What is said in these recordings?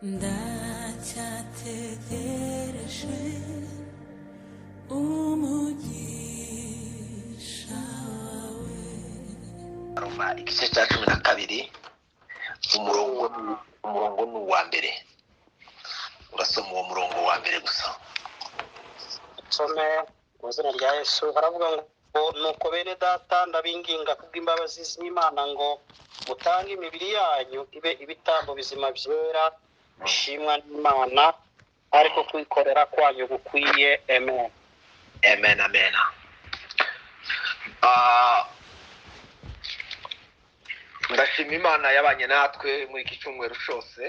Ndacyategereje umugisha wawe. Roma igice cya 12, umurongo ni uwa mbere. Urasoma uwo murongo wa mbere gusa. Nsome mu izina rya Yesu. Haravuga ngo: "Nuko bene data, ndabinginga kubw'imbabazi z'Imana ngo mutange imibiri yanyu ibe ibitambo bizima, byera, bishimwa n'Imana, ariko kwikorera kwanyu gukwiye." Amen. Amen, amen. Ndashima Imana yabanye natwe muri iki cyumweru cyose,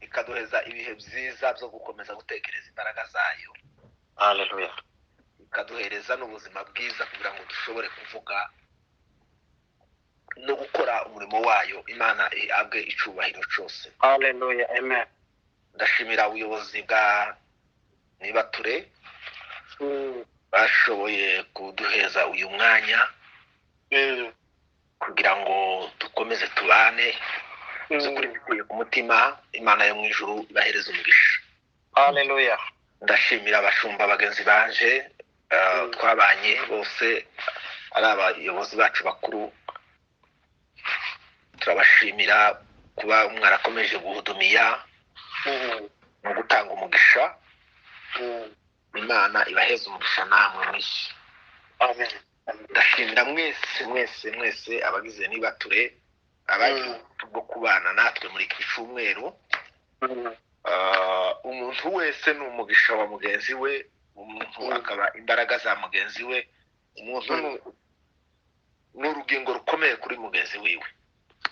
ikaduheza ibihe byiza byo gukomeza gutekereza imbaraga zayo, Haleluya. ikaduhereza n'ubuzima bwiza kugira ngo dushobore kuvuga no gukora umurimo wayo. Imana ihabwe icyubahiro cyose. Haleluya, amen. Ndashimira ubuyobozi bwa Nibature bashoboye kuduheza uyu mwanya kugira ngo dukomeze tubane. By'ukuri bikuye ku mutima, Imana yo mu ijuru ibahereza umugisha. Haleluya. Ndashimira abashumba bagenzi banje twabanye bose, ari abayobozi bacu bakuru. Turabashimira kuba mwarakomeje guhudumiya no gutanga umugisha. Imana ibaheze umugisha namwe mwinshi. Amen. Ndashimira mwese, mwese, mwese abagize Nibature, abagize ubuntu bwo kubana natwe muri iki cyumweru. Umuntu wese ni umugisha wa mugenzi we, umuntu akaba imbaraga za mugenzi we, umuntu ni urugingo rukomeye kuri mugenzi wiwe.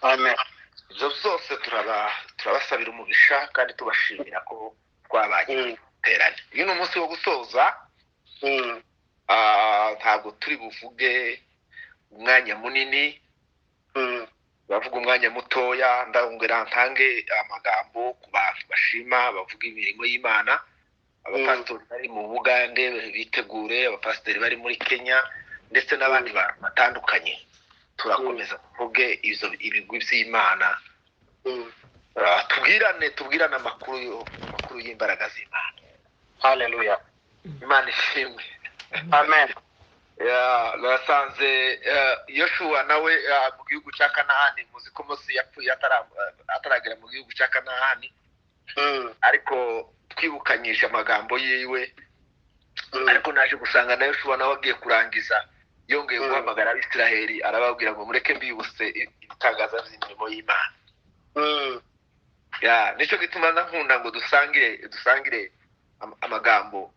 Amen. Ibyo byose turabasabira umugisha kandi tubashimira ko twabanye iterane. Uyu ni umunsi wo gusoza. Ntabwo turi buvuge umwanya munini, bavuga umwanya mutoya. Ndongera ntange amagambo ku bantu bashima, bavuga imirimo y'Imana. Abapasitori bari mu Bugande bitegure, abapasitori bari muri Kenya ndetse n'abandi bantu batandukanye, turakomeza tuvuge izo ibigwi by'Imana. Tubwirane amakuru y'imbaraga z'Imana. Haleluya. Imana ishimwe. Amen. Ya, nasanze Yoshuwa nawe mu gihugu cya Kanahani. Muzi ko Mose yapfuye ataragera mu gihugu cya Kanahani, ariko twibukanyije amagambo yiwe. Ariko naje gusanga na Yoshuwa nawe agiye kurangiza yongeye guhamagara Abisiraheli, arababwira ngo: "Mureke mbibutse ibitangaza by'imirimo y'Imana." Ya, nicyo gituma nkunda ngo dusangire amagambo,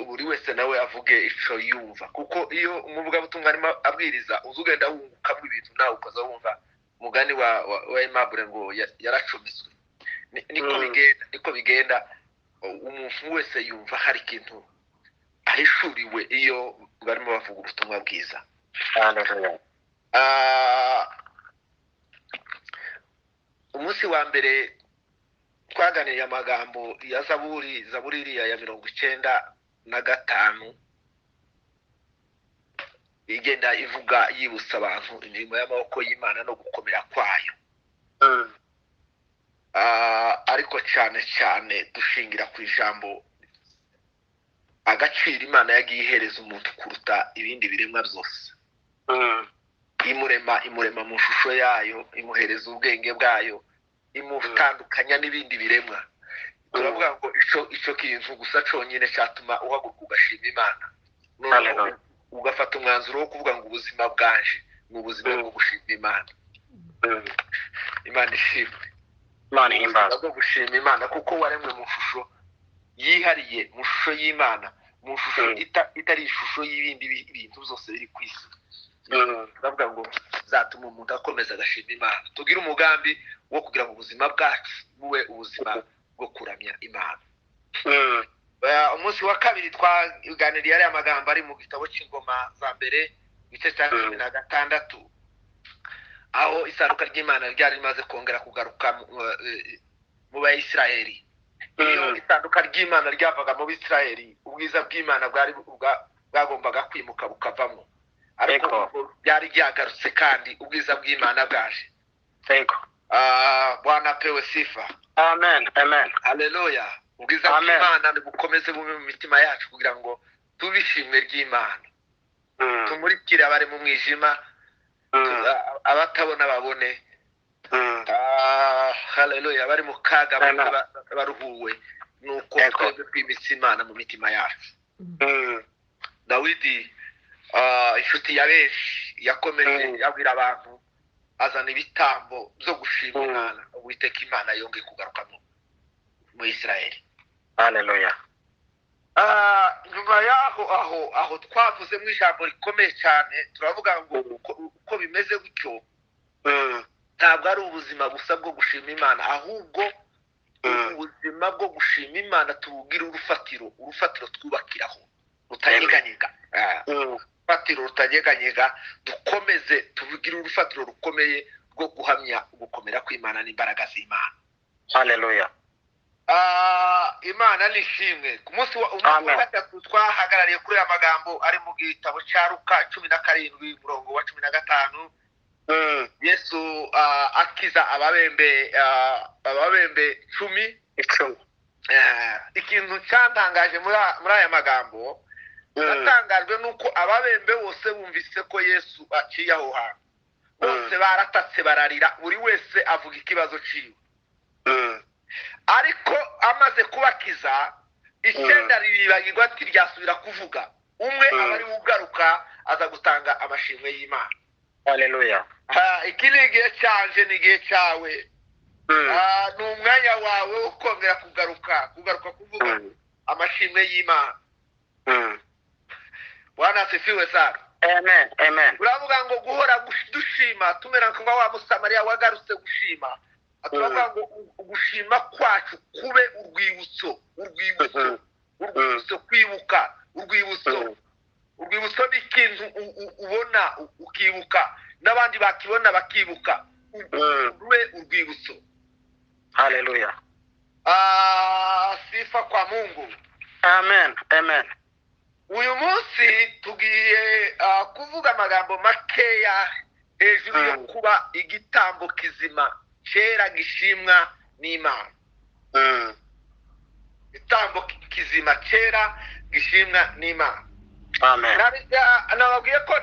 buri wese nawe avuge ico yumva, kuko iyo umuvugabutumwa arimo abwiriza, uza ugenda wungukamo ibintu, nawe ukaza wumva umugani wa Aimable ngo yaracometswe. Niko bigenda, niko bigenda. Umuntu wese yumva hari ikintu ahishuriwe iyo barimo bavuga ubutumwa bwiza. Haleluya. Umunsi wa mbere twaganiriye amagambo ya Zaburi, Zaburi iriya ya 95, igenda ivuga, yibutsa abantu imirimo y'amaboko y'Imana no gukomera kwayo. Ariko cyane cyane dushingira ku ijambo agaciro Imana yagiye ihereza umuntu kuruta ibindi biremwa byose. Imurema mu shusho yayo, imuhereza ubwenge bwayo, imutandukanya n'ibindi biremwa. Turavuga ngo ico kintu gusa conyine cyatuma uhaguruka ugashima Imana, noneho Hallelujah. ugafata umwanzuro wo kuvuga ngo ubuzima bwanje ni ubuzima bwo gushima Imana. Imana ishimwe. Imana Ubuzima ihimbazwe. bwo gushima Imana, kuko waremwe mu shusho yihariye, mu shusho y'Imana, mu shusho itari ishusho y'ibindi bintu byose biri ku isi. Turavuga ngo zatuma umuntu akomeza agashima Imana. Tugire umugambi wo kugira ngo ubuzima bwacu bube ubuzima bwo kuramya Imana. Umunsi wa kabiri twaganiriye ariya magambo ari mu gitabo cy'Ingoma za Mbere, igice cya 16, aho isanduka ry'Imana ryari rimaze kongera kugaruka mu Bayisiraheli. Iyo isanduka ry'Imana ryavaga mu Bisiraheli, ubwiza bw'Imana bwari bwagombaga kwimuka bukavamo, ariko Ego. ubwo ryari ryagarutse kandi ubwiza bw'Imana bwaje. Ego. Bwana apewe sifa. Amen. Amen. Haleluya. Ubwiza bw'Imana bukomeze bube mu mitima yacu kugira ngo tube ishimwe ry'Imana. Tumurikire abari mu mwijima, abatabona babone. Haleluya. Abari mu kaga baruhuwe nuko twebwe twimitse Imana mu mitima yacu. Dawidi inshuti ya benshi yakomeje yabwira abantu, azana ibitambo byo gushima Imana. Uwiteka Imana yongeye kugaruka mu Isirayeli. Haleluya. Nyuma yaho aho twavuze mu ijambo rikomeye cyane, turavuga ngo uko bimeze gutyo ntabwo ari ubuzima gusa bwo gushima Imana, ahubwo ubuzima bwo gushima Imana tubugira urufatiro twubakiraho rutanyeganyega. Urufatiro rutanyeganyega, dukomeze tubugire urufatiro rukomeye rwo guhamya gukomera kw'Imana n'imbaraga z'Imana. Haleluya. Imana ni ishimwe. Ku munsi wa gatatu twahagarariye kuri aya magambo ari mu gitabo cya Luka 17 umurongo wa 15. Yesu akiza ababembe 10. Ikintu cyantangaje muri aya magambo, natangajwe nuko ababembe bose bumvise ko Yesu aciye aho hantu, bose baratatse bararira, buri wese avuga ikibazo ciwe. Ariko amaze kubakiza, icyenda riribagirwa ati ryasubira kuvuga, umwe aba ari ugaruka aza gutanga amashimwe y'Imana. Haleluya. Iki ni igihe cyanje, ni igihe cyawe. Ni umwanya wawe wo kongera kugaruka kuvuga amashimwe y'Imana. Bwana asifiwe sana. Amen. Amen. Uravuga ngo guhora dushima tumera nka wa Musamariya wagarutse gushima. Turavuga ngo gushima kwacu kube urwibutso, urwibutso, kwibuka, urwibutso. Urwibutso ni ikintu ubona ukibuka, n'abandi bakibona bakibuka. Rube urwibutso. Haleluya. Sifa kwa Mungu. Amen. Amen. Uyu munsi tugiye kuvuga amagambo makeya hejuru yo kuba igitambo kizima cyera gishimwa n'Imana. Igitambo kizima cyera gishimwa n'Imana. Amen. Nababwiye ko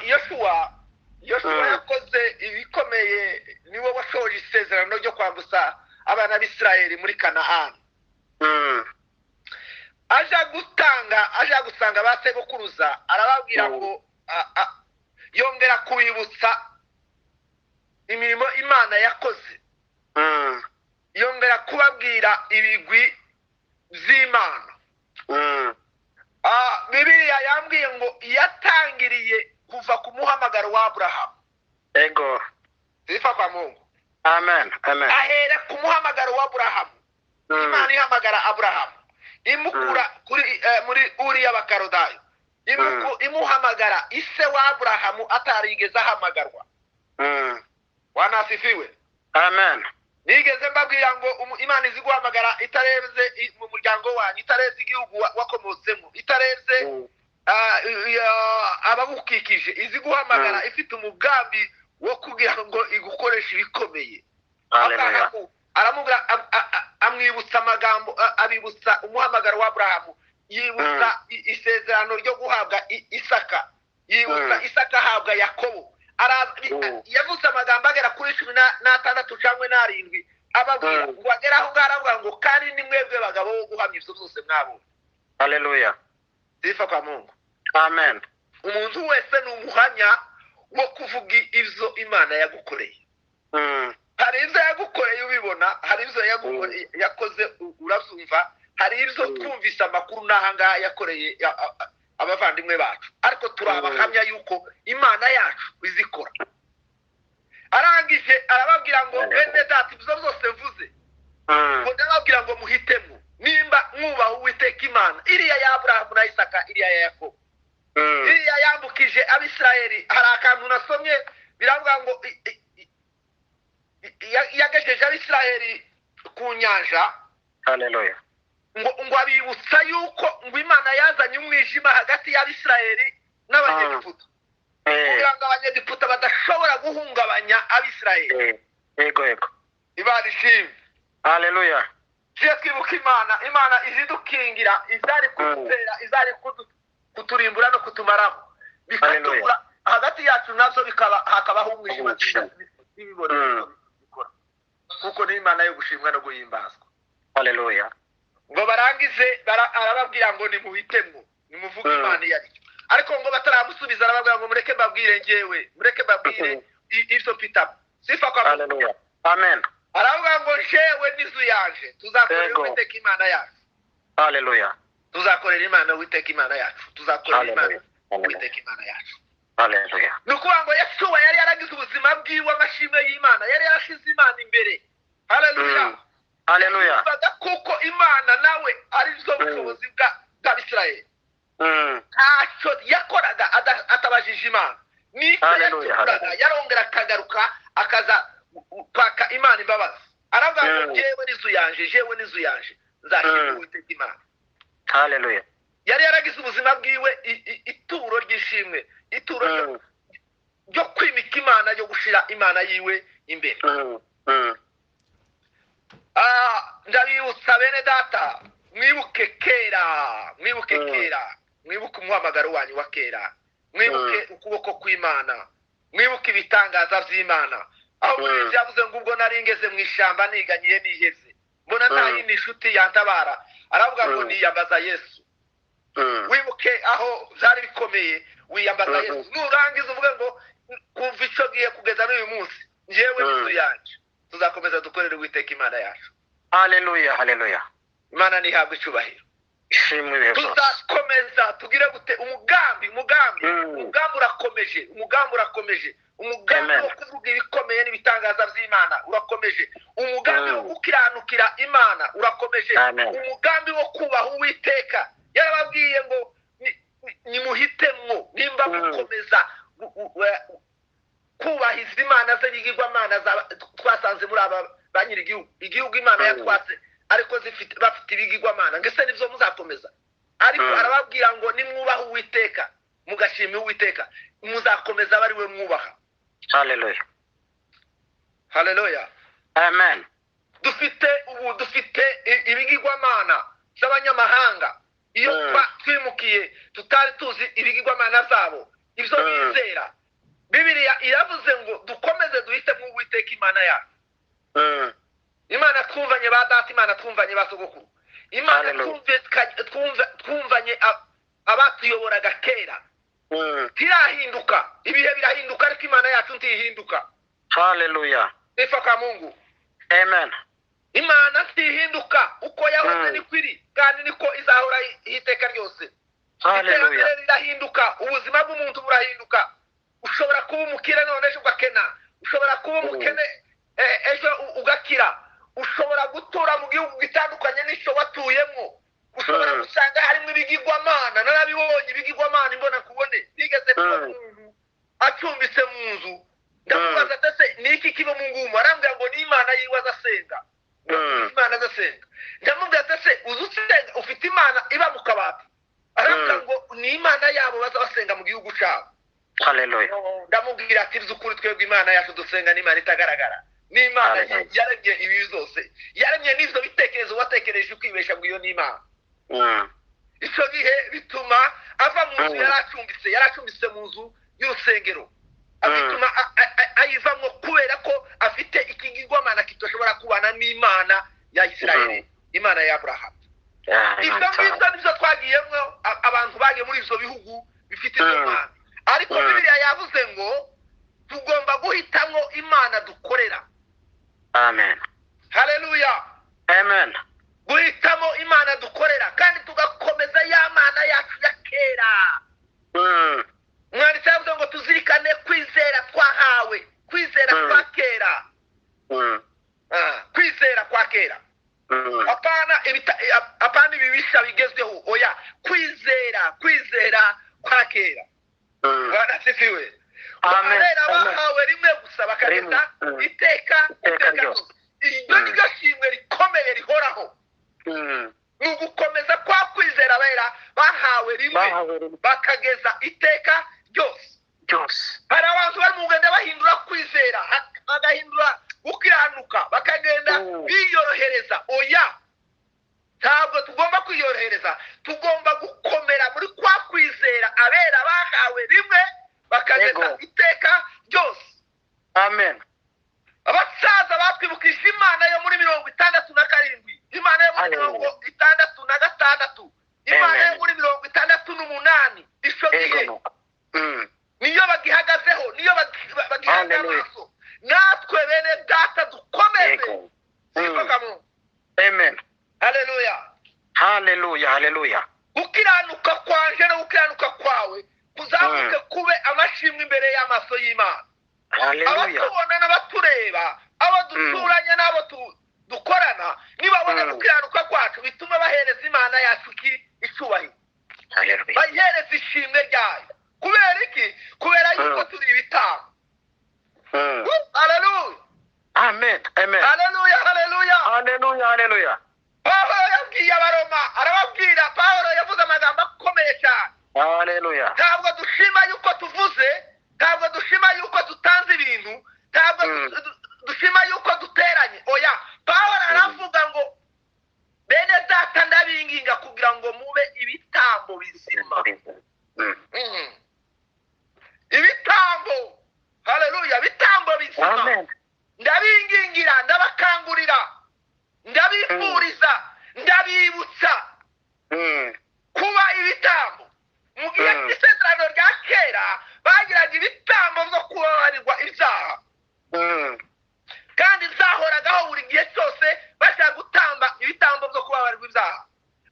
Yoshua yakoze ibikomeye, niwe washoje isezerano ryo kwambutsa abana b'Isirayeli muri Kanaani. Aja gusanga ba sekuruza, arababwira ngo yongera kubibutsa imirimo Imana yakoze. Yongera kubabwira ibigwi by'Imana. Bibiliya yambwiye ngo yatangiriye kuva ku muhamagaro wa Aburahamu. Ego. Sifa kwa Mungu. Amen. Amen. Ahera ku muhamagaro wa Aburahamu. Imana ihamagara Aburahamu, imukura kuri muri Uri y'Abakarodayo, imuhamagara ise wa Aburahamu atarigeze ahamagarwa. Bwana asifiwe. Amen. Nigeze mbabwira ngo Imana izi guhamagara itarebye mu muryango wanyu, itarebye igihugu wakomotsemo, itarebye abagukikije, izi guhamagara ifite umugambi wo kugira ngo igukoreshe ibikomeye. Aramubwira, amwibutsa amagambo, abibutsa umuhamagaro wa Aburahamu, yibutsa isezerano ryo guhabwa Isaka, yibutsa Isaka ahabwa Yakobo. Yavuze amagambo agera kuri 16 cyangwa 7, ababwira ngo agera aho ngaho aravuga ngo kandi ni mwebwe bagabo bo guhamya ibyo byose mwabonye. Haleluya. Sifa kwa Mungu. Amen. Umuntu wese ni umuhamya wo kuvuga ibyo Imana yagukoreye. Hari ibyo yagukoreye ubibona, hari ibyo yakoze urabyumva, hari ibyo twumvise amakuru n'aha ngaha yakoreye abavandimwe bacu, ariko turabahamya yuko Imana yacu izikora. Arangije arababwira ngo bene data ibyo byose mvuze, ngo ndababwira ngo muhitemo nimba mwubaha Uwiteka Imana, iriya ya Aburahamu na Isaka, iriya ya Yakobo, iriya yambukije Abisirayeli. Hari akantu nasomye biravuga ngo yagejeje Abisirayeli ku nyanja. Haleluya. Ngo abibutsa yuko ngo Imana yazanye umwijima hagati y'Abisirayeli n'Abanyegiputa, kugira ngo Abanyegiputa badashobora guhungabanya Abisirayeli. Yego yego. Imana ishimwe. Haleluya. Tujye twibuka Imana, Imana izidukingira, izari kudutera, izari kuturimbura no kutumaraho, bikatubura hagati yacu nazo bikaba hakabaho umwijima n'ibibona bikora, kuko ni Imana yo gushimwa no guhimbazwa. Haleluya. Ngo barangize arababwira ngo nimuhitemo, nimuvuge Imana iyo ari yo. Ariko ngo bataramusubiza arababwira ngo mureke mbabwire njyewe, mureke mbabwire ibyo mpitamo. Sifa kwa Haleluya. Amen. Aravuga ngo jewe n'inzu yanje tuzakorera Uwiteka Imana yacu. Haleluya. Tuzakorera Imana Uwiteka Imana yacu. Tuzakorera Imana Uwiteka Imana yacu. Haleluya. Ni ukuvuga ngo Yeshuwa yari yaragize ubuzima bwiwe amashimwe y'Imana, yari yarashize Imana imbere. Haleluya. Haleluya. Yumvaga kuko Imana nawe ari zo bushobozi bw'Abisirayeli. Ntacyo yakoraga atabajije Imana. N'icyo yakoraga yarongera akagaruka akaza kwaka Imana imbabazi. Aravuga ngo jewe n'inzu yanje, jewe n'inzu yanje nzashima Uwiteka Imana. Haleluya. Yari yaragize ubuzima bwiwe ituro ry'ishimwe, ituro ryo kwimika Imana, ryo gushira Imana yiwe imbere. Ndabibutsa bene data, mwibuke kera, mwibuke kera, mwibuke umuhamagaro wanyu wa kera, mwibuke ukuboko kw'Imana, mwibuke ibitangaza by'Imana. Aho muri byavuze ngo ubwo nari ngeze mu ishyamba niganyiye niheze, mbona nta yindi nshuti yantabara, aravuga ngo niyambaza Yesu. Wibuke aho byari bikomeye, wiyambaza Yesu. Nurangiza uvuge ngo kuva icyo gihe kugeza n'uyu munsi njyewe n'inzu yanjye tuzakomeza dukorere Uwiteka Imana yacu. Haleluya, haleluya. Imana nihabwe icyubahiro. Ishimwe ibihe byose. Tuzakomeza tugire gute umugambi, umugambi, umugambi urakomeje, umugambi urakomeje, umugambi wo kuvuga ibikomeye n'ibitangaza by'Imana urakomeje, umugambi wo gukiranukira Imana urakomeje, umugambi wo kubaha Uwiteka. Yarababwiye ngo nimuhitemwo, nimba mukomeza kubahiza Imana ze n'ibigirwamana twasanze muri aba ba nyir'igihugu, igihugu Imana yatwatse ariko zifite bafite ibigirwamana, ngese nibyo muzakomeza. Ariko arababwira ngo nimwubaha Uwiteka mugashima Uwiteka muzakomeza bari we mwubaha. Haleluya. Haleluya. Amen. Dufite ubu dufite ibigirwamana z'abanyamahanga. Iyo twimukiye tutari tuzi ibigirwamana zabo, ibyo bizera. Bibiliya iravuze ngo dukomeze duhitemo Uwiteka Imana yacu. Imana twumvanye ba data, Imana twumvanye ba sogokuru, Imana twumvanye abatuyoboraga kera. Tirahinduka, ibihe birahinduka, ariko Imana yacu ntihinduka. Haleluya. Sifa kwa Mungu. Amen. Imana ntihinduka, uko yahoze niko iri kandi niko izahora iteka ryose. Haleluya. Iterambere rirahinduka, ubuzima bw'umuntu burahinduka. Ushobora kuba umukire none ejo ugakena, ushobora kuba umukene ejo ugakira, ushobora gutura mu gihugu gitandukanye n'icyo watuyemo, ushobora gusanga harimo ibigirwamana. Narabibonye ibigirwamana imbona kubone, nigeze kubona umuntu acumbitse mu nzu, ndamubaza ati ese ni iki kiba mu ngumu? Arambwira ngo ni Imana yiwe azasenga, Imana azasenga. Ndamubwira ati ese uzi usenga ufite Imana iba mu kabati? Arambwira ngo ni Imana yabo baza basenga mu gihugu cyabo. Haleluya. Ndamubwira ati by'ukuri twebwe Imana yacu dusenga ni Imana itagaragara, ni Imana yaremye ibi byose, yaremye n'ibyo bitekerezo watekereje ukibesha ngo iyo ni Imana. Icyo gihe bituma ava mu nzu yaracumbitse, yaracumbitse mu nzu y'urusengero, bituma ayivamo kubera ko afite ikigirwamana kidashobora kubana n'Imana ya Isirayeli, Imana ya Abrahamu. Ibyo ngibyo nibyo twagiyemo, abantu bagiye muri ibyo bihugu bifite izo mana. Ariko Bibiliya yavuze ngo tugomba guhitamo Imana dukorera. Amen. Haleluya. Amen. Guhitamo Imana dukorera kandi tugakomeza ya mana yacu ya kera. Umwanditsi yavuze ngo tuzirikane kwizera twahawe, kwizera kwa kera. Kwizera kwa kera. Hapana ibibisha bigezweho, oya, kwizera, kwizera kwa kera. Bwana asifiwe. Amen. Bahawe rimwe gusa bakageza iteka iteka ryose. Iryo ni ryo shimwe rikomeye rihoraho. Ni ugukomeza kwa kwizera abera bahawe rimwe bakageza iteka ryose. Hari abantu bari mu kugenda bahindura kwizera, bagahindura gukiranuka, bakagenda biyorohereza. Oya, ntabwo tugomba kwiyorohereza, tugomba gukomera muri kwa kwizera abera bahawe rimwe bakageza iteka ryose. Amen. Abasaza batwibukije Imana yo muri 67, Imana yo muri 66, Imana yo muri 68. Icyo gihe niyo bagihagazeho, niyo bagihanze amaso. Natwe bene data dukomeze. Amen. Haleluya. Haleluya, haleluya. Gukiranuka kwanje no gukiranuka kwawe kuzamuke kube amashimwe imbere y'amaso y'Imana. Haleluya. Abatubona n'abatureba, abo duturanye n'abo dukorana, nibabona gukiranuka kwacu bituma bahereza Imana yacu icyubahiro. Haleluya. Bayihereza ishimwe ryayo. Kubera iki? Kubera yuko turi ibitambo. Haleluya. Amen. Amen. Haleluya, haleluya. Haleluya, haleluya. Pawulo yabwiye Abaroma, arababwira. Pawulo yavuze amagambo akomeye cyane. Haleluya. Ntabwo dushima yuko tuvuze, ntabwo dushima yuko dutanze ibintu, ntabwo dushima yuko duteranye. Oya, Pawulo aravuga ngo bene data ndabinginga kugira ngo mube ibitambo bizima. Ibitambo, haleluya, ibitambo bizima. Amen. Ndabingingira, ndabakangurira, ndabifuriza, ndabibutsa kuba ibitambo. Mu gihe cy'isezerano rya kera bagiraga ibitambo byo kubabarirwa ibyaha, kandi zahoragaho buri gihe cyose bashaka gutamba ibitambo byo kubabarirwa ibyaha.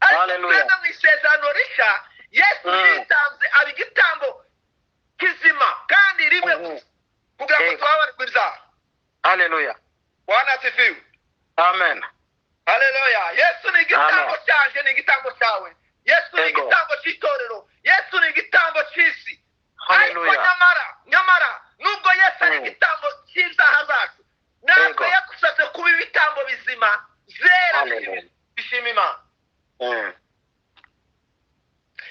Ariko twebwe mu isezerano rishya Yesu yitanze aba igitambo kizima kandi rimwe gusa kugira ngo tubabarirwe ibyaha. Haleluya. Bwana asifiwe. Amen. Haleluya. Yesu ni igitambo cyanjye, ni igitambo cyawe. Yesu ni igitambo cy'itorero. Yesu ni igitambo cy'isi. Ariko nyamara nubwo Yesu ari igitambo cy'ibyaha zacu, natwe yadusabye kuba ibitambo bizima zera bishima Imana.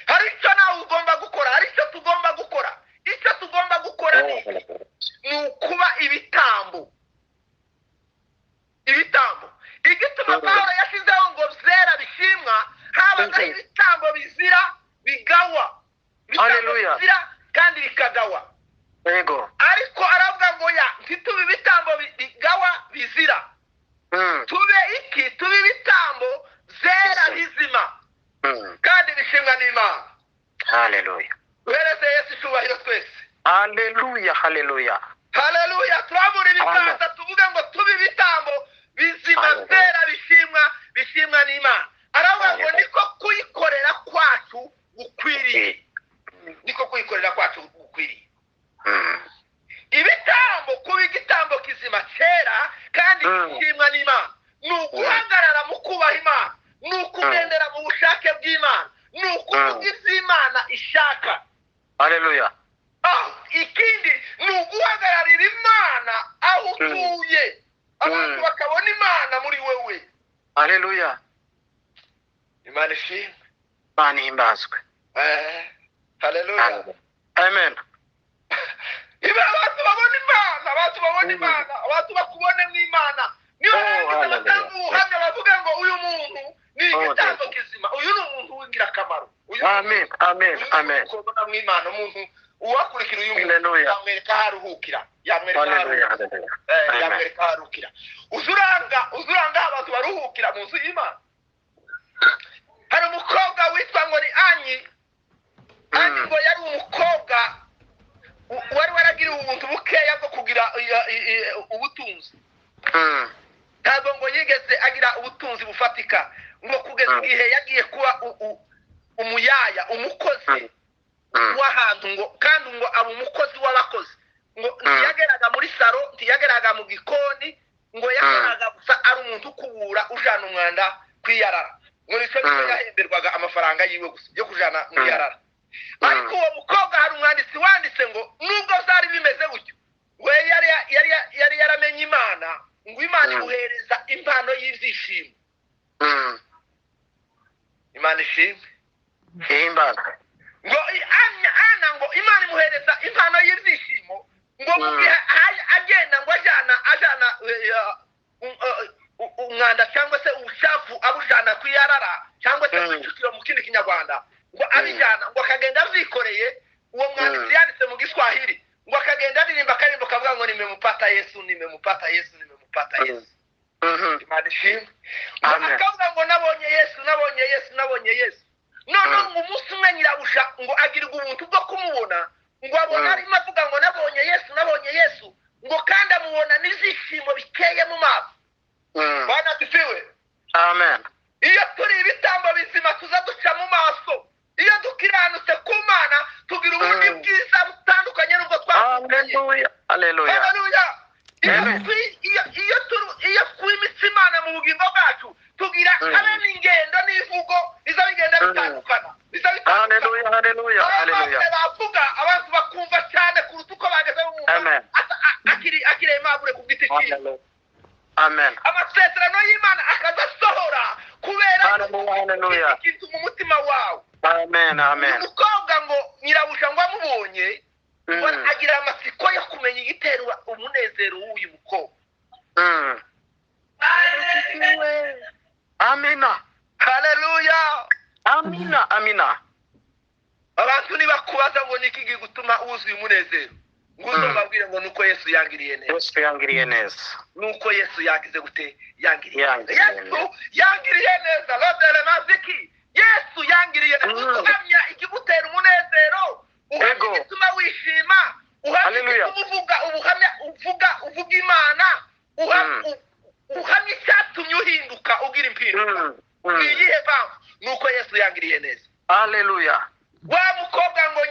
Hari icyo nawe ugomba gukora, hari icyo tugomba gukora. Icyo tugomba gukora ni ukuba ibitambo. Ibitambo. Igituma Pawulo yashyizeho ngo zera bishimwa, habaga ibitambo bizira bigawa. Ibitambo bizira kandi bikagawa. Yego. Ariko aravuga ngo ya ntitube ibitambo bigawa bizira. Tube iki? Tube ibitambo zera bizima kandi bishimwa n'Imana. Haleluya. Duhereze Yesu icyubahiro twese. Haleluya, haleluya. Haleluya. Turabura ibiganza tuvuge ngo tube ibitambo bizima zera bishimwa n'Imana. Aravuga ngo niko kuyikorera kwacu gukwiriye. Niko kuyikorera kwacu gukwiriye. Ibitambo, kuba igitambo kizima cyera kandi gishimwa n'Imana, ni uguhagarara mu kubaha Imana, ni ukugendera mu bushake bw'Imana, ni ukuvuga iby'Imana ishaka. Haleluya. Ikindi ni uguhagararira Imana aho utuye, abantu bakabona Imana muri wewe. Haleluya. Imana ishimwe. Imana ihimbazwe. Haleluya. Amen. Ibe abantu babona Imana, abantu babona Imana, abantu bakubone mu Imana. Niyo barangiza batanga ubuhamya bavuga ngo uyu muntu ni igitambo kizima, uyu ni umuntu w'ingirakamaro. Amen, amen, amen. Kubona mu Imana umuntu uwakurikira uyu muntu yamwereka aho aruhukira, yamwereka aho aruhukira. Uzuranga abantu baruhukira mu nzu y'Imana. Hari umukobwa witwa ngo ni Anyi. Anyi ngo yari umukobwa wari waragiriwe ubuntu bukeya bwo kugira ubutunzi. Ntabwo ngo yigeze agira ubutunzi bufatika, ngo kugeza igihe yagiye kuba umuyaya, umukozi w'ahantu, ngo kandi ngo aba umukozi w'abakozi. Ngo ntiyageraga muri saro, ntiyageraga mu gikoni, ngo yakoraga gusa ari umuntu ukubura ujana umwanda kwiyarara. Ngo nicyo yahemberwaga amafaranga yiwe gusa yo kujana mu yarara. Ariko uwo mukobwa hari umwanditsi wanditse ngo nubwo byari bimeze gutyo, ngo yari yaramenye Imana, ngo Imana imuhereza impano y'ibyishimo. Imana ishimwe. Ihimbazwe. Ngo Ana ngo Imana imuhereza impano y'ibyishimo. Ngo mu gihe agenda ngo ajana umwanda cyangwa se ubucafu abujana ku yarara cyangwa se kwicukiro mu kindi kinyarwanda, ngo abijana ngo akagenda avyikoreye. Uwo mwanditsi yanditse mu Giswahili ngo akagenda aririmba akaririmbo kavuga ngo nimemupata Yesu, nimemupata Yesu, nimemupata Yesu. Imana ishimwe. Akavuga ngo nabonye Yesu, nabonye Yesu, nabonye Yesu. Noneho ngo umunsi umwe nyirabuja ngo agirwa ubuntu bwo kumubona, ngo abona arimo avuga ngo nabonye Yesu, nabonye Yesu, ngo kandi amubona n'ibyishimo bikeye mu maso. Bwana asifiwe. Amen. Iyo turi ibitambo bizima tuza duca mu maso. Iyo dukiranutse ku Mana tugira ubundi bwiza butandukanye n'ubwo twavukanye. Haleluya. Haleluya. Iyo twimitse Imana mu bugingo bwacu tugira habe n'ingendo n'imvugo biza bigenda bitandukana. Biza bitandukana. Haleluya, haleluya, haleluya. Bavuga abantu bakumva cyane kuruta uko bageze mu akiri aimable ku giti cyiwe. Amen. Amasezerano y'Imana akazasohora kubera haleluya ikintu mu mutima wawe. Amen, amen. Umukobwa ngo nyirabuja ngo amubonye ngo agira amatsiko yo kumenya igitera umunezero w'uyu mukobwa. Amina. Haleluya. Amina, amina. Abantu nibakubaza ngo niki gituma wuzuye umunezero, ngo uzobabwire ngo nuko Yesu yangiriye neza. Yesu yangiriye neza. Nuko Yesu yagize gute? Yangiriye neza. Yesu yangiriye neza. Lodele maziki. Yesu yangiriye neza. Uhamya ikigutera umunezero, uhamya igituma wishima, uhamya igituma uvuga ubuhamya, uvuga Imana, uhamya icyatumye uhinduka ugira impinduka. Ni iyihe mpamvu? Nuko Yesu yangiriye neza. Haleluya. Wa mukobwa ngo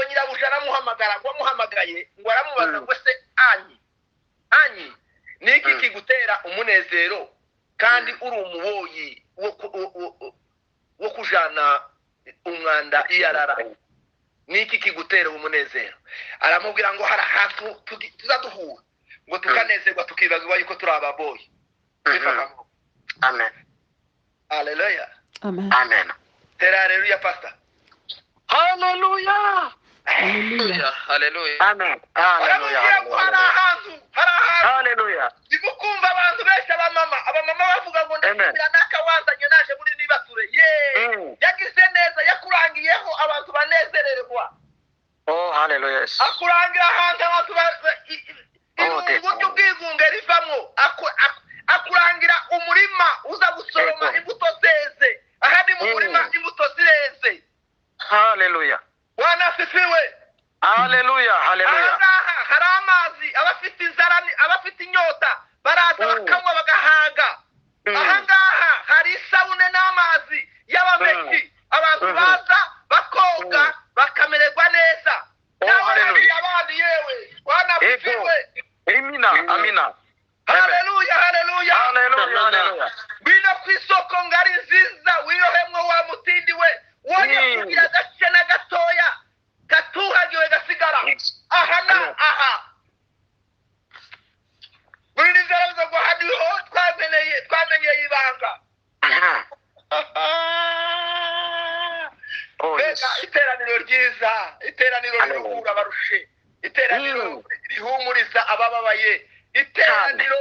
nyirabuja aramuhamagara, ngo amuhamagaye ngo aramubaza ngo se anyi niki kigutera umunezero kandi uri umuboyi wo kujana umwanda iyarara, niki kigutera umunezero? Aramubwira ngo hari ahantu tuzaduhura ngo tukanezerwa tukibagirwa yuko turi ababoyi. Amen. Haleluya. Amen. Amen. Tera haleluya pastor. Haleluya. Haleluya. Haleluya. Amen. Haleluya. Haleluya. Ndimukumva abantu benshi abamama bavuga ngo ndashimira nakawazanye naje muri nibature. Yagize neza, yakurangiyeho abantu banezererwa. Oh, haleluya. Akurangira ahantu abantu irungu ry'ubwigunge rivamo. Akurangira umurima uza gusoroma imbuto zeze. Aha ni mu murima imbuto zireze. Haleluya. Bwana asifiwe. Haleluya, haleluya. Aha hari amazi, abafite inzara, abafite inyota baraza bakanywa bagahaga. Aha ngaha hari isabune n'amazi y'abameki, abantu baza bakoga bakamererwa neza. Oh, haleluya. Abandi yewe. Bwana asifiwe. Amina, amina. Haleluya, haleluya. Haleluya, haleluya. Ngwino ku isoko ngari nziza wirohemwo wa mutindi we. Wonye kugira agace na gatoya gatuhagiwe gasigara. Aha na aha. Buri nzara ngo haniho twamenyeye ibanga. Oh, yes. Iteraniro ryiza, iteraniro riruhura abarushe, iteraniro rihumuriza abababaye, iteraniro.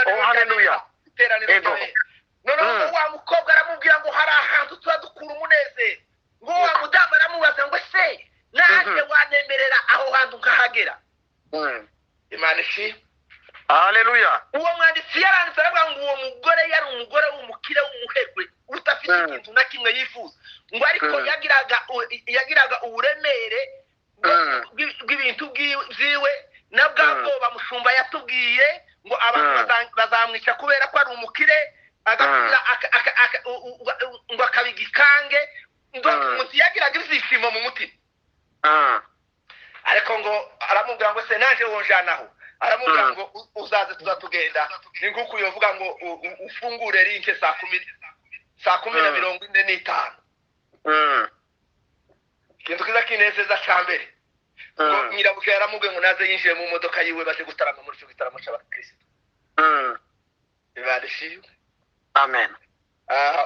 Oh, haleluya. Iteraniro. Noneho wa mukobwa aramubwira ngo hari ahantu tuba dukura umunezero. Ngo wa mudamu aramubaza ngo se nanjye wanemerera aho hantu nkahagera? Imana ishimwe. Haleluya. Uwo mwanditsi yaranditse aravuga ngo uwo mugore yari umugore w'umukire w'umuherwe udafite ikintu na kimwe yifuza, ngo ariko yagiraga uburemere bw'ibintu byiwe na bwa bwoba mushumba yatubwiye ngo abantu bazamwica kubera ko ari umukire, agakira ngo akabigikange, ngo umuntu yagiraga ibyishimo mu mutima. Ariko ngo aramubwira ngo se naje wonjanaho, aramubwira ngo uzaze tuzatugenda. Ni nkuko uyovuga ngo ufungure rinke saa 10:45. Ikintu kiza kinezeza cya mbere, ngo nyirabuja yaramubwiye ngo naze yinjiye mu modoka yiwe baje gutarama muri icyo gitaramo cy'abakristo. Imana ishimwe. Amen.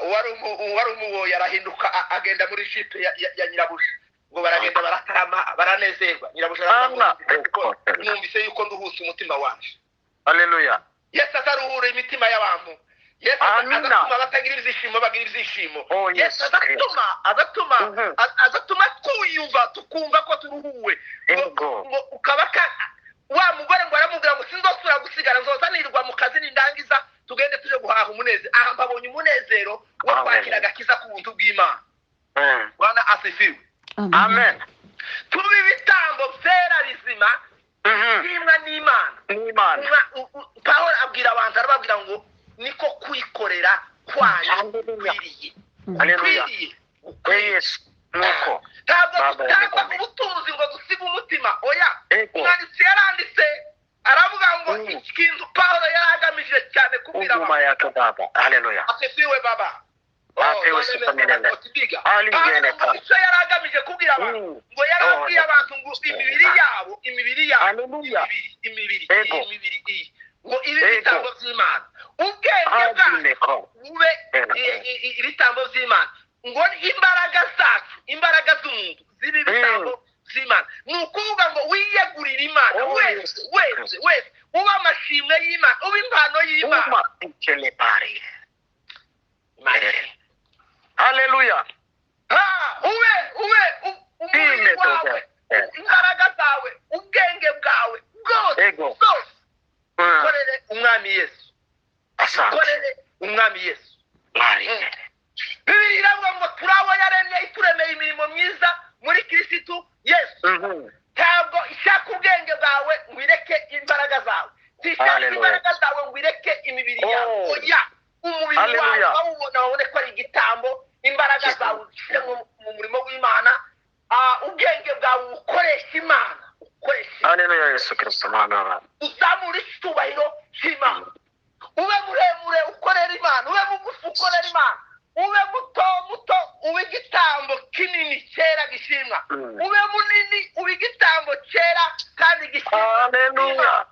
Uwari umuboyi arahinduka agenda muri jipe ya nyirabuja. Ngo baragenda baratarama baranezerwa. Nyirabuja aravuga ngo numvise yuko nduhutse umutima wanje. Haleluya. Yesu azaruhura imitima y'abantu. Yesu azatuma batagira ibyishimo bagira ibyishimo. Yesu azatuma twiyumva tukumva ko turuhuwe. Ngo ukaba wa mugore ngo aramubwira ngo sinzosubira gusigara, nzozanirwa mu kazi nindangiza tugende tuje guhaha umunezero. Aha mbabonye umunezero wo kwakira agakiza ku buntu bw'Imana. Bwana asifiwe. Amen. Tuba ibitambo byera bizima bishimwa n'Imana. Pawulo abwira abantu arababwira ngo niko kwikorera kwanyu gukwiriye. Gukwiriye. Nuko ntabwo dutanga ubutunzi ngo dusige umutima. Oya, umwanditsi yaranditse aravuga ngo ikintu Pawulo yari agamije cyane kubwira abantu. Haleluya. Asifiwe baba. Icyo yari agamije kubwira abantu ngo yarabwiye abantu ngo imibiri yabo, imibiri yabo, imibiri ngo ibe ibitambo by'Imana, ubwenge bwacu bube ibitambo by'Imana, ngo imbaraga zacu, imbaraga z'umuntu zibe ibitambo by'Imana. Ni ukuvuga ngo wiyegurire Imana wese wese wese, ube amashimwe y'Imana, ube impano y'Imana. Haleluya. Ube umubiri wawe, imbaraga zawe, ubwenge bwawe bwose bwose ukorere Umwami Yesu. Ukorere Umwami Yesu. Bibiliya iravuga ngo turi abo yaremye, ituremeye imirimo myiza muri Kristo Yesu. Ntabwo ishaka ubwenge bwawe ngo ireke imbaraga zawe, ntishaka imbaraga zawe ngo ireke imibiri yawe. Oya, umubiri wawe bawubona babone ko ari igitambo, imbaraga zawe uzishyire mu murimo w'Imana, ubwenge bwawe ukoresha Imana, ukoresha Haleluya. Yesu Kristo mwana, uzamure icyubahiro cy'Imana. Ube muremure ukorera Imana, ube mugufi ukorera Imana, ube muto muto ube igitambo kinini cyera gishimwa, ube munini ube igitambo cyera kandi gishimwa. Haleluya.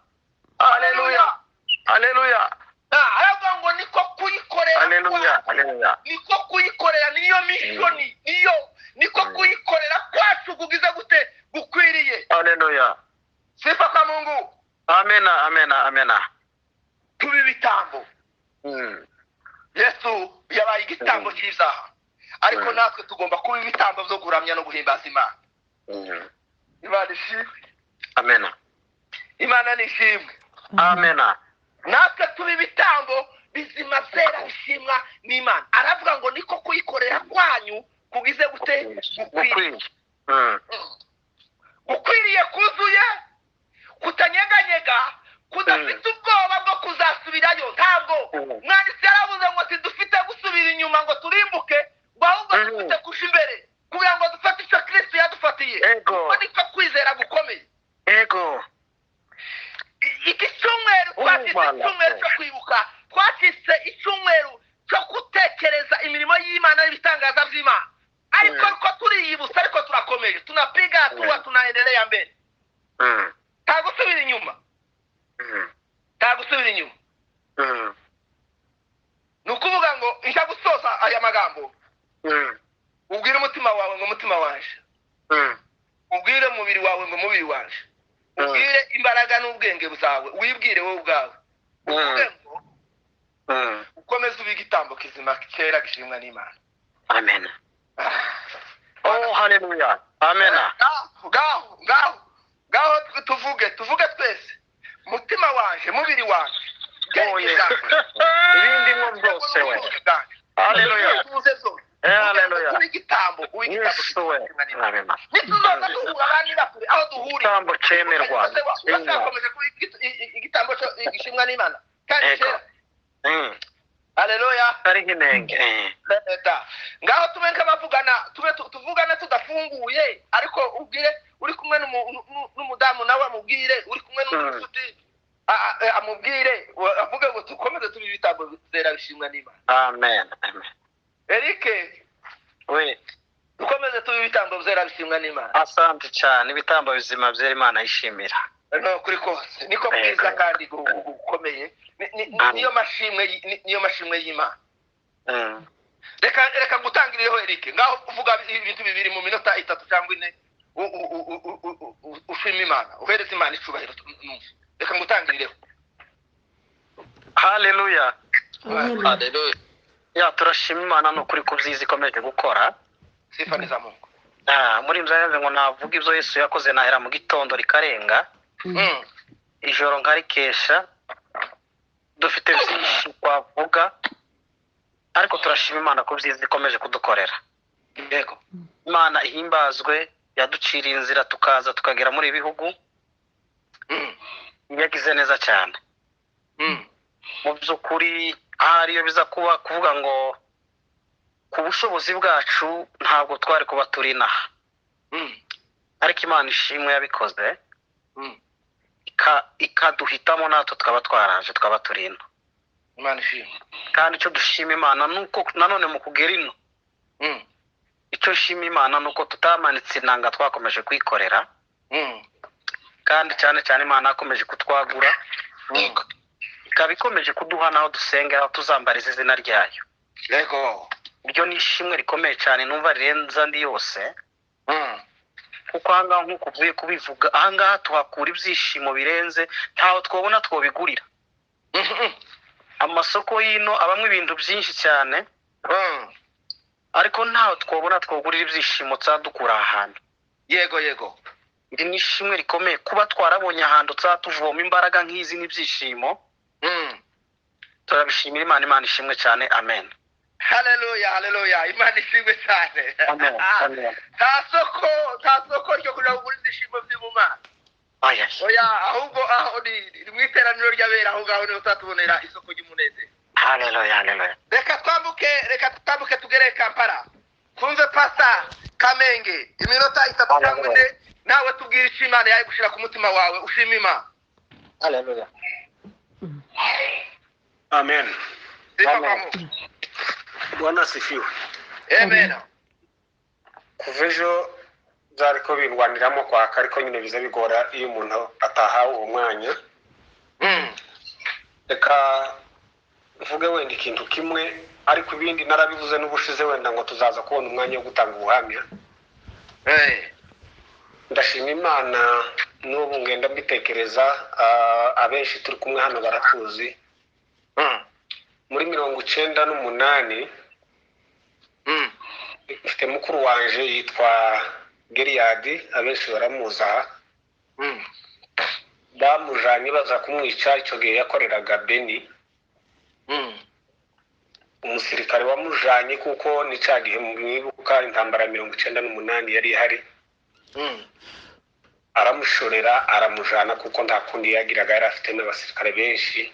Haleluya. Haleluya. Aravuga ngo niko kuyikorera. Haleluya. Haleluya. Niko kuyikorera, niyo mishoni, niyo niko kuyikorera kwacu kugize gute gukwiriye. Haleluya. Sifa kwa Mungu. Amena, amena, amena. Tuba ibitambo. Yesu yabaye igitambo cy'ibyaha, ariko natwe tugomba kuba ibitambo byo kuramya no guhimbaza Imana. Imana ishimwe. Amena. Imana ni ishimwe. Amena. Natwe tuba ibitambo bizima byera bishimwa n'Imana. Aravuga ngo niko kuyikorera kwanyu kugize gute gukwiriye. Gukwiriye kuzuye, kutanyeganyega, kudafite ubwoba bwo kuzasubirayo. Ntabwo umwanditsi yaravuze ngo tidufite gusubira inyuma ngo turimbuke, ngo ahubwo dufite kuja imbere kugira ngo dufate icyo Kristo yadufatiye. Kuko niko kwizera gukomeye. Ego. Iki cyumweru twakise icyumweru cyo kwibuka, twakise icyumweru cyo gutekereza imirimo y'Imana n'ibitangaza by'Imana. Ariko ko turiyibutsa, ariko turakomeje, tunapiga hatua, tunaendelea mbere. Nta gusubira inyuma. Nta gusubira inyuma. Ni ukuvuga ngo njya gusoza aya magambo, ubwire umutima wawe ngo mutima wanje, ubwire umubiri wawe ngo mubiri wanje, ubwire imbaraga n'ubwenge bwawe, wibwire wowe ubwawe, uvuge ngo ukomeze ube igitambo kizima cyera gishimwa n'Imana. Amen. Oh, haleluya. Amen. Ngaho ngaho ngaho tuvuge twese, mutima wanje, mubiri wanje, ibindi ngo byose we. Haleluya. Haleluya. Igitambo, Yesu we. Amen. Nituzoza duhura abandi bakure aho duhurira. Igitambo cyemerwa. Bazakomeje kuba igitambo gishimwa n'Imana kandi cyera. Haleluya. Ari nk'inenge. Ngaho tube nk'abavugana, tube tuvugana tudafunguye, ariko ubwire uri kumwe n'umudamu nawe amubwire, uri kumwe n'umushuti amubwire, avuge ngo dukomeze tube ibitambo byera bishimwa n'Imana. Amen. Amen. Eric, we dukomeze tube ibitambo byera bishimwa n'Imana. Asante cyane, ibitambo bizima byera Imana yishimira. No kuri kose niko bwiza kandi gukomeye, niyo mashimwe, niyo mashimwe y'Imana. Reka ngutangirireho, Eric. Ngaho uvuga ibintu bibiri mu minota 3 cyangwa 4, ushima Imana, uhereza Imana icubahiro. Numva, reka ngutangirireho. Haleluya. Amen. Haleluya. Ya, turashima Imana ni ukuri ku byiza ikomeje gukora. Sifa ni za Mungu. Muri nzu ngo navuga ibyo Yesu yakoze, nahera mu gitondo rikarenga, ijoro nkarikesha. Dufite byinshi twavuga, ariko turashima Imana ku byiza ikomeje kudukorera. Yego. Imana ihimbazwe, yaduciriye inzira tukaza tukagera muri ibi bihugu. Yagize neza cyane. Mu by'ukuri ahari iyo biza kuba kuvuga ngo ku bushobozi bwacu ntabwo twari kuba turi inaha, ariko Imana ishimwe yabikoze, ikaduhitamo natwe tukaba twaraje, tukaba turi ino. Imana ishimwe. Kandi icyo dushima Imana nuko nanone mu kugera ino, icyo nshima Imana nuko tutamanitse inanga, twakomeje kuyikorera. Kandi cyane cyane Imana yakomeje kutwagura, ikaba ikomeje kuduha naho dusengera, aho tuzambariza izina ryayo. Yego. Iryo ni ishimwe rikomeye cyane numva rirenze andi yose, kuko ahangaha nk'uko uvuye kubivuga, ahangaha tuhakura ibyishimo birenze, ntaho twabona twobigurira. Amasoko y'ino abamo ibintu byinshi cyane, ariko ntaho twabona twogurira ibyishimo dukura aha hantu. Yego yego. Iri ni ishimwe rikomeye kuba twarabonye ahantu tuvoma imbaraga nk'izi n'ibyishimo. Turabishimira Imana. Imana ishimwe cyane. Amen. Haleluya, haleluya. Imana ishimwe cyane. Amen, amen. Nta soko ryo kugira ngo ugure ibyishimo by'Imana. Oya. Oya, ahubwo aho ni mu iteraniro ry'abera, aho ngaho niho tuzatubonera isoko ry'umunezero. Haleluya, haleluya. Reka twambuke tugere Kampala, twumve Pasta Kamenge iminota 3 cyangwa 4, nawe tubwire icyo Imana yaje gushyira ku mutima wawe, ushima Imana. Haleluya. Amen. Sifa Amen. kwa Mungu. Bwana asifiwe. Amen. Kuva ejo byari ko bindwaniramo kwaka, ariko nyine biza bigora iyo umuntu atahawe uwo mwanya. Reka mvuge wenda ikintu kimwe, ariko ibindi narabivuze n'ubushize, wenda ngo tuzaza kubona umwanya wo gutanga ubuhamya. Ndashima Imana, n'ubu ngenda mbitekereza, abenshi turi kumwe hano baratuzi. Muri 98 mfite mukuru wanje yitwa Geriyadi, abenshi baramuzi aha. Bamujanye baza kumwica, icyo gihe yakoreraga Beni. Umusirikare wamujanye, kuko ni cya gihe mwibuka intambara ya 98 yari ihari, aramushorera aramujana, kuko nta kundi yagiraga, yari afite n'abasirikare benshi.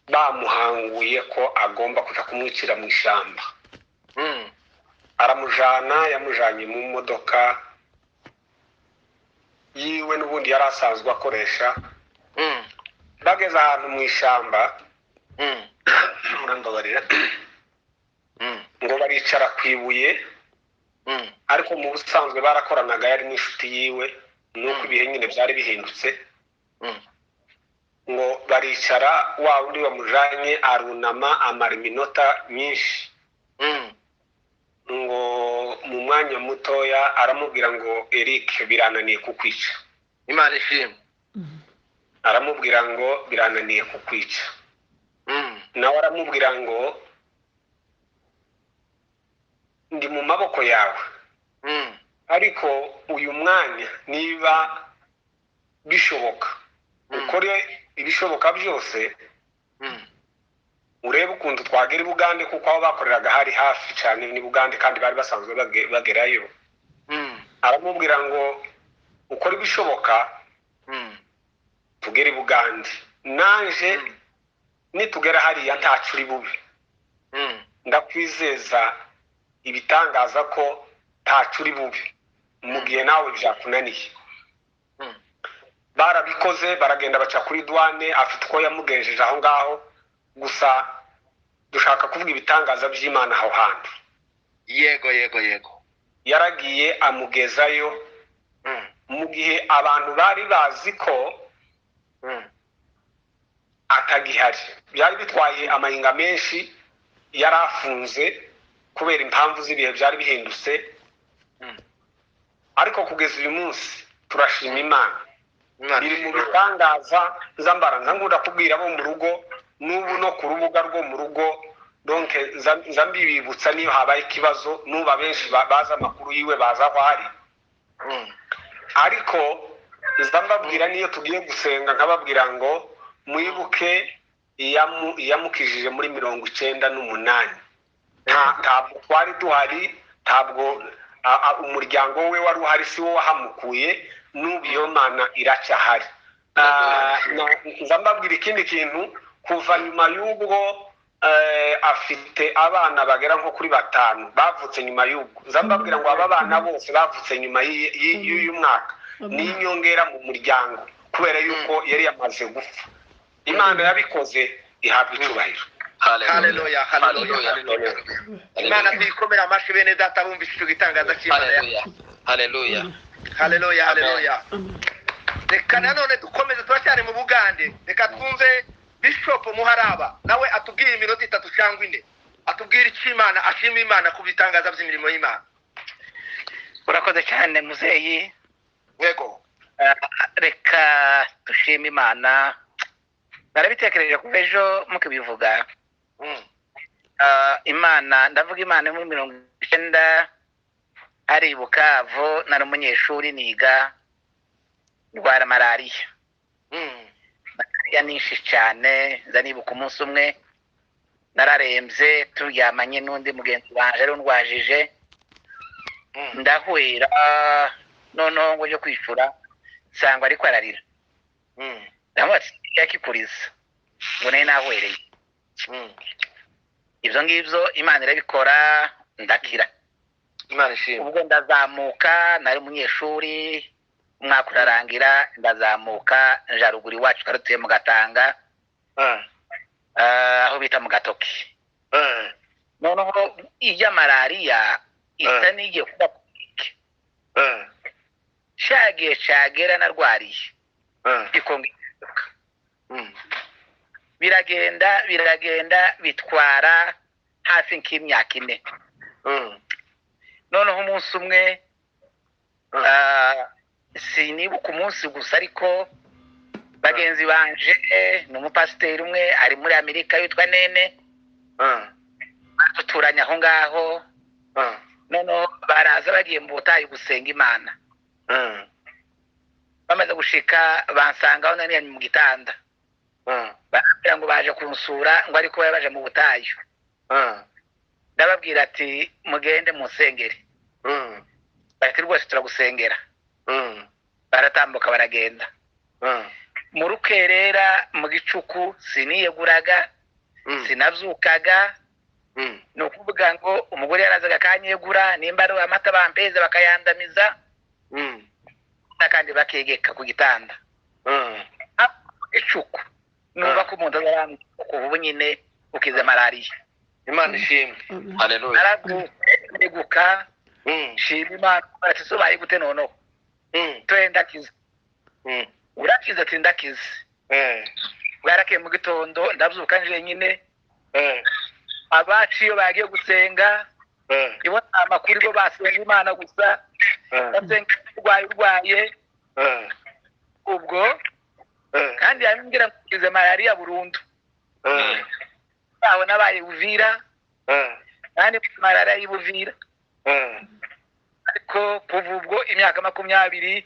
Bamuhanguye ko agomba kuja kumwicira mu ishyamba. Aramujana, yamujanye mu modoka yiwe n'ubundi yari asanzwe akoresha. Bageze ahantu mu ishyamba, murambabarira, ngo baricara ku ibuye, ariko mu busanzwe barakoranaga, yari n'inshuti yiwe, nuko ibihe nyine byari bihindutse. Ngo baricara, wa wundi wamujanye arunama amara iminota myinshi. Ngo mu mwanya mutoya aramubwira ngo Eric, birananiye kukwica. Imana ishimwe. Aramubwira ngo birananiye kukwica. Nawe aramubwira ngo ndi mu maboko yawe, ariko uyu mwanya niba bishoboka ukore ibishoboka byose, urebe ukuntu twagera i Bugande, kuko aho bakoreraga hari hafi cyane ni Bugande, kandi bari basanzwe bagerayo. Aramubwira ngo ukore ibishoboka tugere i Bugande, nanje nitugera hariya ntacu uri bube, ndakwizeza ibitangaza ko ntacu uri bube mu gihe nawe byakunaniye. Barabikoze, baragenda baca kuri douane, afite uko yamugenjeje aho ngaho. Gusa dushaka kuvuga ibitangaza by'Imana aho hantu. Yego yego yego. Yaragiye amugezayo, mu gihe abantu bari bazi ko atagihari. Byari bitwaye amahinga menshi, yari afunze. Kubera impamvu z'ibihe byari bihindutse. Ariko kugeza uyu munsi turashima Imana. Biri mu bitangaza nzambara nkunda kubwira abo mu rugo n'ubu no ku rubuga rwo mu rugo, donc nza mbibibutsa niyo habaye ikibazo, n'ubu abenshi bazi amakuru yiwe, bazi aho ari. Ariko nza mbabwira niyo tugiye gusenga nkababwira ngo mwibuke iyamukijije muri 98. Ntabwo twari duhari, ntabwo umuryango we wari uhari, si wo wahamukuye, n'ubu iyo Mana iracyahari. Nza mbabwira ikindi kintu, kuva nyuma y'ubwo afite abana bagera nko kuri 5 bavutse nyuma y'ubwo. Nza mbabwira ngo aba bana bose bavutse nyuma y'uyu mwaka ni inyongera mu muryango, kubera yuko yari yamaze gupfa. Imana yabikoze, ihabwa icyubahiro. Haleluya, haleluya. Imana tuyikomera amashyi bene data bumvise icyo gitangaza cy'Imana. Haleluya, haleluya, haleluya. Reka nanone dukomeze, turacyari mu Bugande. Reka twumve Bishop Muharaba nawe atubwire iminota 3 cyangwa 4, atubwire icyo Imana ashima Imana ku bitangaza by'imirimo y'Imana. Urakoze cyane muzeyi. Yego. Reka dushime Imana. Narabitekereje kuva ejo mukibivuga. Imana, ndavuga Imana muri 90 ari Bukavu, nari umunyeshuri niga, ndwara malariya. Malariya nyinshi cyane, nza nibuka umunsi umwe nararembye turyamanye n'undi mugenzi wanje ari undwajije, ndahwera noneho ngo nje kwicura nsanga ariko ararira. Ndamubaza yakikuriza ngo nari nahwereye. Ibyo ngibyo Imana irabikora, ndakira. Imana ishimwe. Ubwo ndazamuka, nari umunyeshuri, umwaka urarangira, ndazamuka nja ruguru iwacu twari dutuye mu Gatanga, aho bita mu Gatoki. Noneho ijya malariya isa n'igiye kuba kubike, cyagiye cyagera narwariye ikongera biragenda biragenda bitwara hafi nk'imyaka 4. Noneho umunsi umwe, sinibuka umunsi gusa, ariko bagenzi banje ni umupasiteri umwe ari muri Amerika witwa Nene, duturanye aho ngaho. Noneho baraza bagiye mu butayu gusenga Imana. Bamaze gushika bansanga aho nari mu gitanda, barambwira ngo baje kunsura, ngo ariko bari baje mu butayu. Ndababwira ati mugende munsengere. Bati rwose turagusengera. Baratambuka baragenda. Mu rukerera mu gicuku siniyeguraga, sinabyukaga. Ni ukuvuga ngo umugore yarazaga akanyegura, nimba ari amata bampeza bakayandamiza, kandi bakegeka ku gitanda. Icuku numva ko umuntu azarambwira kuva ubu nyine ukize malariya. Imana ishimwe. Haleluya. Naraguka shima Imana, ati subaye gute noneho? Twe ndakize. Urakize? Ati ndakize. Bwarakeye mu gitondo ndabyuka nje nyine. Abacu iyo bagiye gusenga, ibo amakuru bo basenga Imana gusa, basenga urwaye urwaye ubwo, kandi yambwira ngo nkize malariya burundu. Aho nabaye Uvira, kandi malariya y'Ubuvira. Ariko kuva ubwo imyaka 20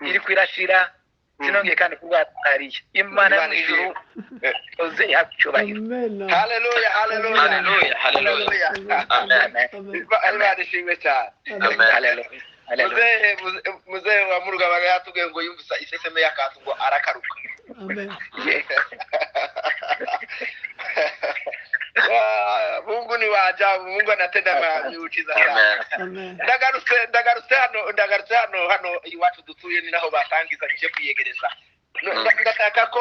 iri kwirashira, sinongeye kandi kurwara malariya. Imana mu ijuru oze ihabwe icyubahiro. Haleluya, haleluya, haleluya, haleluya. Amen. Imana ishimwe cyane. Haleluya. Muzehe wa Murugabaga yatubwiye ngo yumvise iseseme y'akantu ngo arakaruka. Amen. Mungu ni wa ajabu, Mungu anatenda miujiza sana. Amen. Ndagarutse hano iwacu dutuye, ni naho batangizanyije kwiyegereza. Ndashaka ko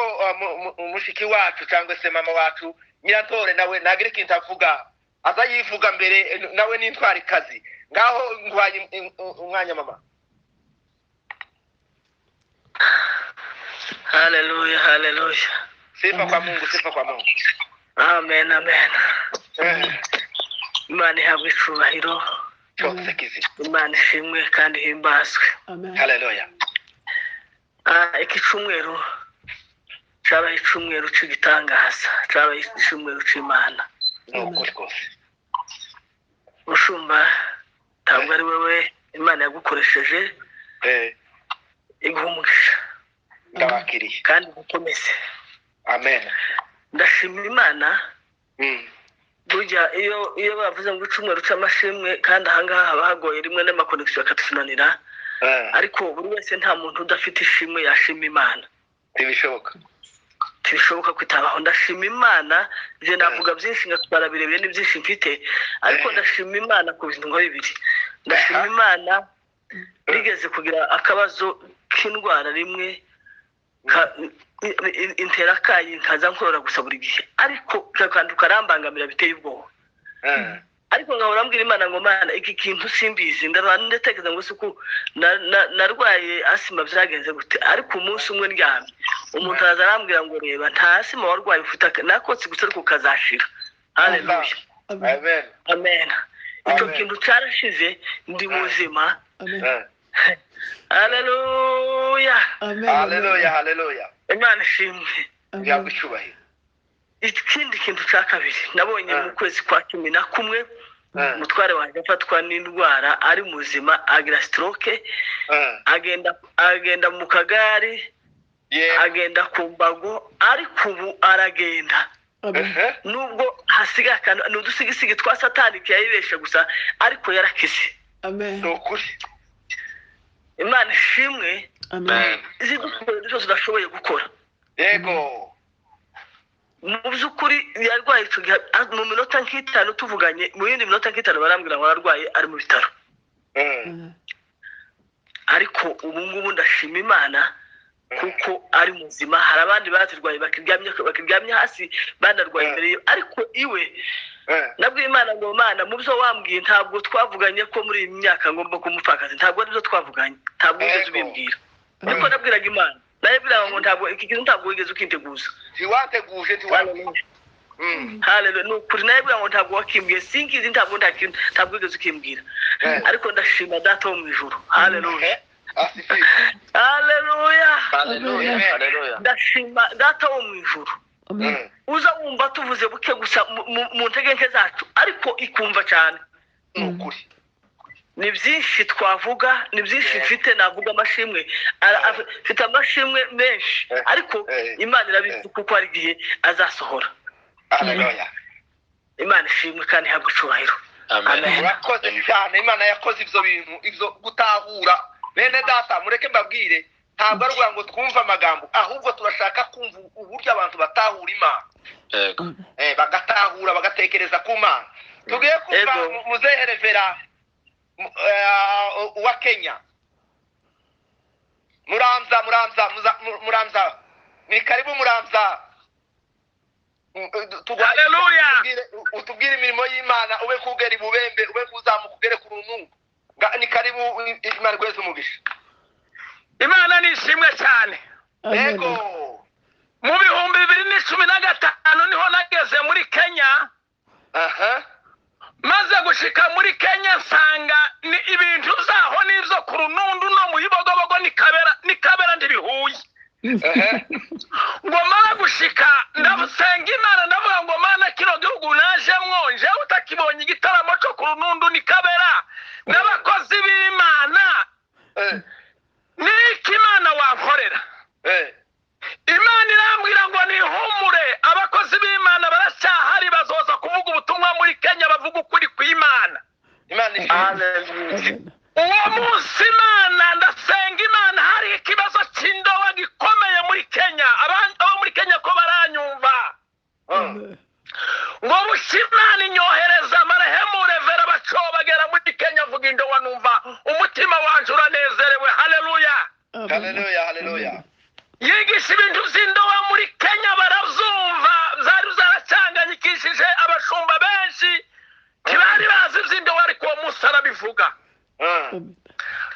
mushiki wacu cyangwa se mama wacu Nyirantore nawe nagira ikintu avuga, aza yivuga mbere, nawe ni intwarikazi. Ngaho ngwaye umwanya mama. Haleluya, haleluya. Sifa kwa Mungu, sifa kwa Mungu. Amen, amen. Imana ihabwe icubahiro. Cyose kizima. Imana ishimwe kandi ihimbazwe. Amen. Haleluya. Iki cyumweru cyabaye icyumweru cy'igitangaza, cyabaye icyumweru cy'Imana. Ni ukuri rwose. Mushumba, ntabwo ari wowe Imana yagukoresheje, iguha umugisha. Ndabakiriye. Kandi ukomeze. Amen. Ndashimira Imana. Burya iyo bavuze ngo icyumweru cy'amashimwe, kandi ahangaha haba hagoye rimwe n'amakonegisiyo akatutunanira, ariko buri wese nta muntu udafite ishimwe yashima Imana. Ntibishoboka. Ntibishoboka kwitabaho. Ndashima Imana, nje navuga byinshi ngatwara birebire n'ibyinshi mfite, ariko ndashima Imana ku bintu nka bibiri. Ndashima Imana nigeze kugira akabazo k'indwara rimwe intera kayi nkaza nkorora gusa buri gihe, ariko kantu karambangamira biteye ubwoba. Ariko nkahora mbwira Imana ngo Mana iki kintu simbizi, ndatekereza ngo suku narwaye asima byagenze gute, ariko umunsi umwe ndyamye umuntu araza arambwira ngo reba nta asima warwaye ufite, nakotse gusa ariko kazashira. Haleluya. Amen. Amen. Icyo kintu cyarashize, ndi muzima. Amen. Haleluya. Haleluya, haleluya. Imana ishimwe. Ihabwe icyubahiro. Ikindi kintu cya kabiri nabonye mu kwezi kwa 11, umutware wanjye afatwa n'indwara ari muzima, agira stroke, agenda mu kagari, agenda ku mbago, ariko ubu aragenda. Nubwo hasigaye akantu, ni udusigisigi twa satani yayibeshe gusa, ariko yarakize. Amen. Imana ishimwe. Amen. Izidukora zose udashoboye gukora. Yego. Mu by'ukuri yarwaye icyo gihe, mu minota nk'itanu tuvuganye, mu yindi minota nk'itanu barambwira ngo ararwaye ari mu bitaro. Ariko ubu ngubu ndashima Imana kuko ari muzima. Hari abandi bazirwaye bakiryamye hasi, banarwaye imbere ye, ariko iwe nabwiye Imana ngo Mana mu byo wambwiye ntabwo twavuganye ko muri iyi myaka ngomba kumupfakaza, ntabwo aribyo twavuganye, ntabwo wigeze ubimbwira. Niko nabwiraga Imana, nabwiraga ngo ntabwo iki kintu ntabwo wigeze ukinteguza. Ntiwateguje, ntiwateguje. Haleluya. Ni ukuri nabwira ngo ntabwo wakimbwiye, sinkizi, ntabwo wigeze ukimbwira. Ariko ndashima Data wo mu ijuru. Haleluya. Haleluya. Haleluya. Ndashima Data wo mu ijuru. Uza wumva tuvuze buke gusa mu ntege nke zacu, ariko ikumva cyane. Ni ukuri. Ni byinshi twavuga, ni byinshi mfite, navuga amashimwe, mfite amashimwe menshi, ariko Imana irabizi kuko hari igihe azasohora. Haleluya. Imana ishimwe kandi ihabwe icyubahiro. Amen. Urakoze cyane. Imana yakoze ibyo bintu, ibyo gutahura. Bene data, mureke mbabwire, ntabwo ari ukugira ngo twumve amagambo, ahubwo turashaka kumva uburyo abantu batahura Imana. Yego. Bagatahura, bagatekereza ku Mana. Tugiye kumva muzehe Revera wa Kenya. Muramza. Ni karibu Muramza. Haleluya. Utubwire imirimo y'Imana, ube kugera ibubembe, ube kuzamuka ugere ku runungu. Ni karibu, Imana igweze umugisha. Imana ni ishimwe cyane. Yego. Mu 2015 niho nageze muri Kenya. Maze gushika muri Kenya nsanga ni ibintu zaho n'ibyo ku runundu no mu Bibogobogo ni Kabera ntibihuye. Ngo mara gushika ndasenga Imana, ndavuga ngo Mana kino gihugu najemwo, njewe utakibonye igitaramo cyo ku runundu ni Kabera n'abakozi b'Imana, niki Imana wankorera? Imana irambwira ngo nihumure, abakozi b'Imana baracyahari, bazoza kuvuga ubutumwa muri Kenya, bavuga ukuri kw'Imana. Uwo munsi Imana, ndasenga Imana, hari ikibazo cy'indowa gikomeye muri Kenya. Abo muri Kenya ko baranyumva. Ngo bushya Imana inyohereza marehemu Revera bacobagera muri Kenya, avuga indowa, numva umutima wanje uranezerewe. Haleluya. Haleluya, haleluya. Yigisha ibintu by'indowa muri Kenya barabyumva, byari byaracanganyikishije abashumba benshi, ntibari bazi iby'indowa, ariko uwo munsi arabivuga.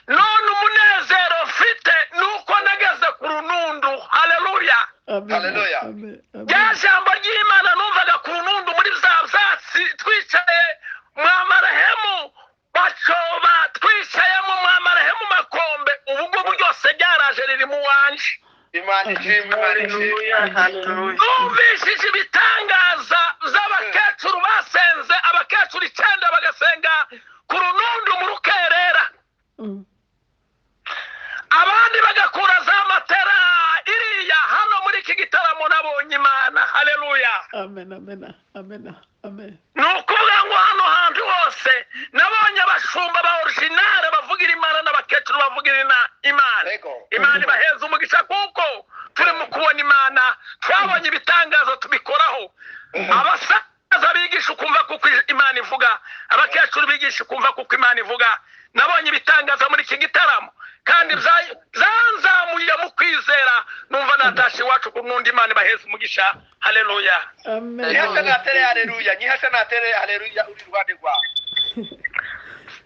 None umunezero mfite nuko nageze ku runundu. Haleluya. Haleluya. Rya jambo ry'Imana numvaga ku runundu muri za byatsi twicaye Imana ishimwe, Imana ishimwe. Numvishije ibitangaza by'abakecuru basenze, abakecuru 9 bagasenga ku runundu mu rukerera, abandi bagakura za matera iriya. Hano muri iki gitaramo nabonye Imana. Haleluya. Amen, amen, amen, amen. Ni ukuvuga ngo hano hantu hose nabonye abashumba ba originale bavugira Imana n'abakecuru bavugira Imana. Imana ibaheza umugisha, kuko turi mu kubona Imana, twabonye ibitangaza tubikoraho. Abasaza bigisha ukumva kuko Imana ivuga, abakecuru bigisha ukumva kuko Imana ivuga. Nabonye ibitangaza muri iki gitaramo kandi byanzamuye mu kwizera, numva natashe iwacu ku n'undi. Imana ibaheza umugisha. Haleluya. Amen. Nyihasha natere haleluya, nyihasha natere haleluya uri iruhande rwawe.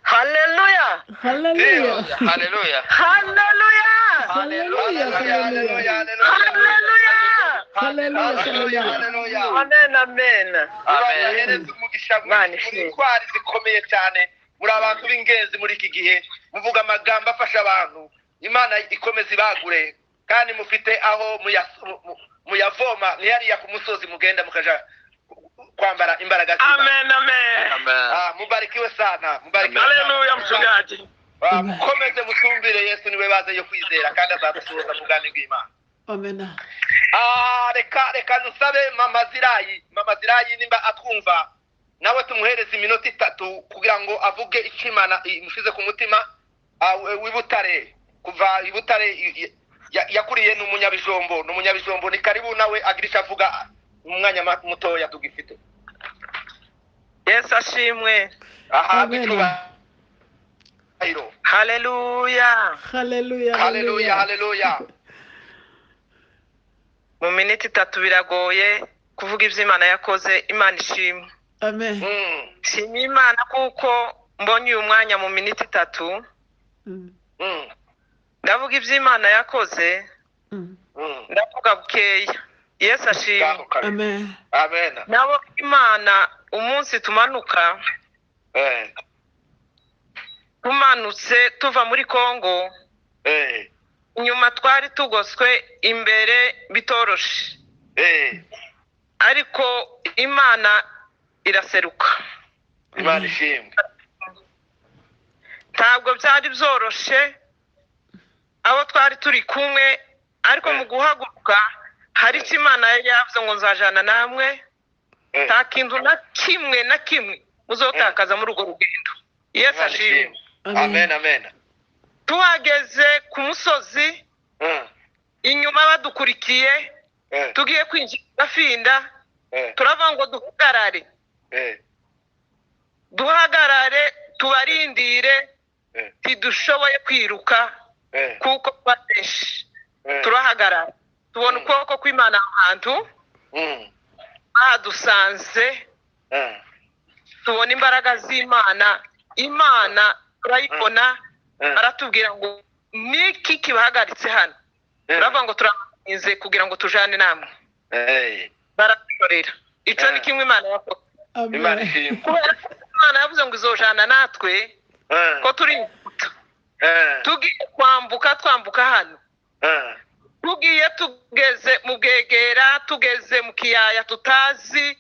Haleluya. Hallelujah. Haleluya. Haleluya. Hallelujah. Haleluya, Hallelujah. haleluya. Haleluya. Hallelujah. Haleluya, Hallelujah. haleluya. Amen, amen. Imana yahereza umugisha Imana mwinshi. Muri ishimwe. intwari zikomeye cyane, muri abantu b'ingenzi muri iki gihe, muvuga amagambo afasha abantu. Imana ikomeza ibagure, kandi mufite aho muyavoma, ni hariya ku musozi mugenda mukaja kwambara imbaraga z'Imana. Amen, amen. Amen. Ah, mubarikiwe sana, mubarikiwe sana. Haleluya, mchungaji. Ah, mukomeze mutumbire Yesu, niwe baze yo kwizera kandi azadusohoza mu bwami bw'Imana. Amen. Ah, reka nsabe Mama Zirayi, Mama Zirayi nimba atwumva nawe tumuhereze iminota 3 kugira ngo avuge icyo Imana imushize ku mutima. W'Ibutare, kuva Ibutare yakuriye, ni umunyabijombo, ni umunyabijombo. Ni karibu nawe agira icyo avuga mu mwanya mutoya tugifite. Yesu ashimwe. Ahabwe Amen. icyubahiro. Haleluya. Hallelujah. Haleluya, haleluya. Mu miniti 3 biragoye kuvuga ibyo Imana yakoze. Imana ishimwe. Amen. Shimye Imana kuko mbonye uyu mwanya mu miniti 3. Ndavuga ibyo Imana yakoze, ndavuga bukeya. Yesu ashimwe. Ngaho kabiri. Amen. Amen. Nabo Imana umunsi tumanuka, tumanutse tuva muri Kongo, inyuma twari tugoswe, imbere bitoroshe, ariko Imana iraseruka. Imana ishimwe. Ntabwo byari byoroshe abo twari turi kumwe, ariko mu guhaguruka hari icyo Imana yari yavuze ngo nzajana namwe, nta kintu na kimwe na kimwe muzotakaza muri urwo rugendo. Yesu Imana ashimwe. ishimwe. Amen, amen. Tuhageze ku musozi, inyuma badukurikiye, tugiye kwinjira gafinda, turavuga ngo duhagarare, duhagarare tubarindire, ntidushoboye kwiruka kuko benshi. Turahagarara tubona ukuboko kw'Imana ahantu badusanze, tubona imbaraga z'Imana. Imana turayibona, baratubwira ngo niki kibahagaritse hano? Turavuga ngo turabarinze kugira ngo tujane namwe. Baradukorera. Icyo ni kimwe Imana yakoze. Imana Amen. ishimwe. Kubera ko Imana yavuze ngo izojana natwe, ko turi imbuto. Tugiye kwambuka, twambuka hano, tugiye tugeze mu Bwegera, tugeze mu kiyaya tutazi,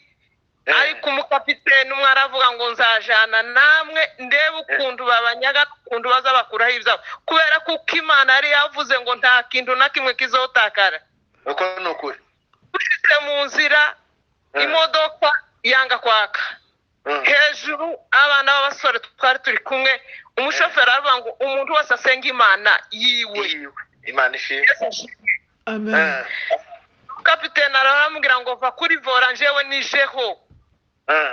ariko umukapiteni umwe aravuga ngo nzajana namwe ndebe ukuntu babanyaga, ukuntu bazabakuraho ibyabo, kubera kuko Imana yari yavuze ngo nta kintu na kimwe kizotakara. Uko ni ukuri. Dushyize mu nzira, imodoka yanga kwaka hejuru, abana b'abasore twari turi kumwe, umushoferi aravuga ngo umuntu wese asenga Imana yiwe. Imana ishimwe. Amen. Kapiteni aramubwira ngo va kuri vora njyewe nijeho.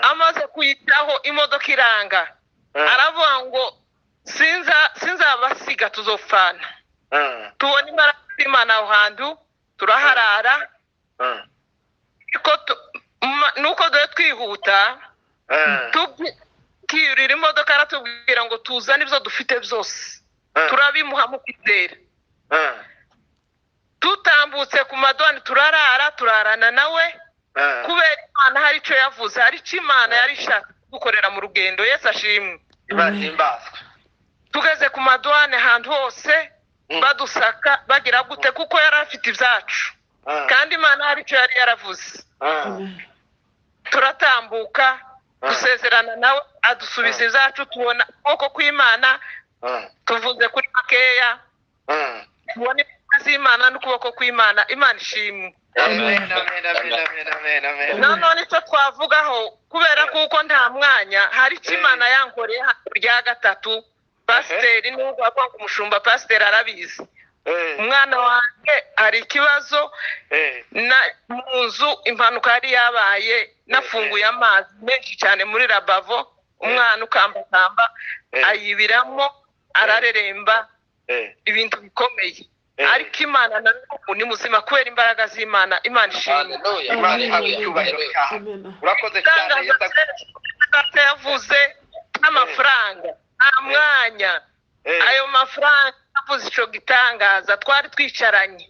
Amaze kuyitaho imodoka iranga, aravuga ngo sinzabasiga tuzopfana. Tubona imbaraga z'Imana aho hantu turaharara, ariko nuko dore twihuta tukiyurira imodoka, aratubwira ngo tuzane ibyo dufite byose, turabimuha mu kwizera. Tutambutse ku madwani turarara, turarana nawe, kubera Imana hari icyo yavuze, hari icyo Imana yari ishaka kudukorera mu rugendo. Yesu ashimwe. Imana ihimbazwe. Tugeze ku madwane ahantu hose, Badusaka bagira gute, kuko yari afite ibyacu kandi Imana hari icyo yari yaravuze. Turatambuka, dusezerana nawe, adusubiza ibyacu, tubona ukuboko kw'Imana. Tuvuze kuri makeya, tubona imbaraga z'Imana n'ukuboko kw'Imana. Imana ishimwe. Amen, amen, amen, amen, amen, amen. Nanone icyo twavugaho, kubera kuko nta mwanya, hari icyo Imana yankoreye hano rya gatatu. Pasiteri nubwo avuga ngo umushumba pasiteri arabizi, umwana wanjye hari ikibazo na mu nzu, impanuka yari yabaye, nafunguye amazi menshi cyane muri rabavo, umwana ukambakamba ayibiramo, arareremba, ibintu bikomeye. Ariko Imana na n'ubu ni muzima kubera imbaraga z'Imana. Imana ishimwe. Haleluya. Imana ihabwe icyubahiro cyane. Urakoze cyane. Yesu Data yavuze n'amafaranga, nta mwanya, ayo mafaranga yavuze icyo gitangaza twari twicaranye,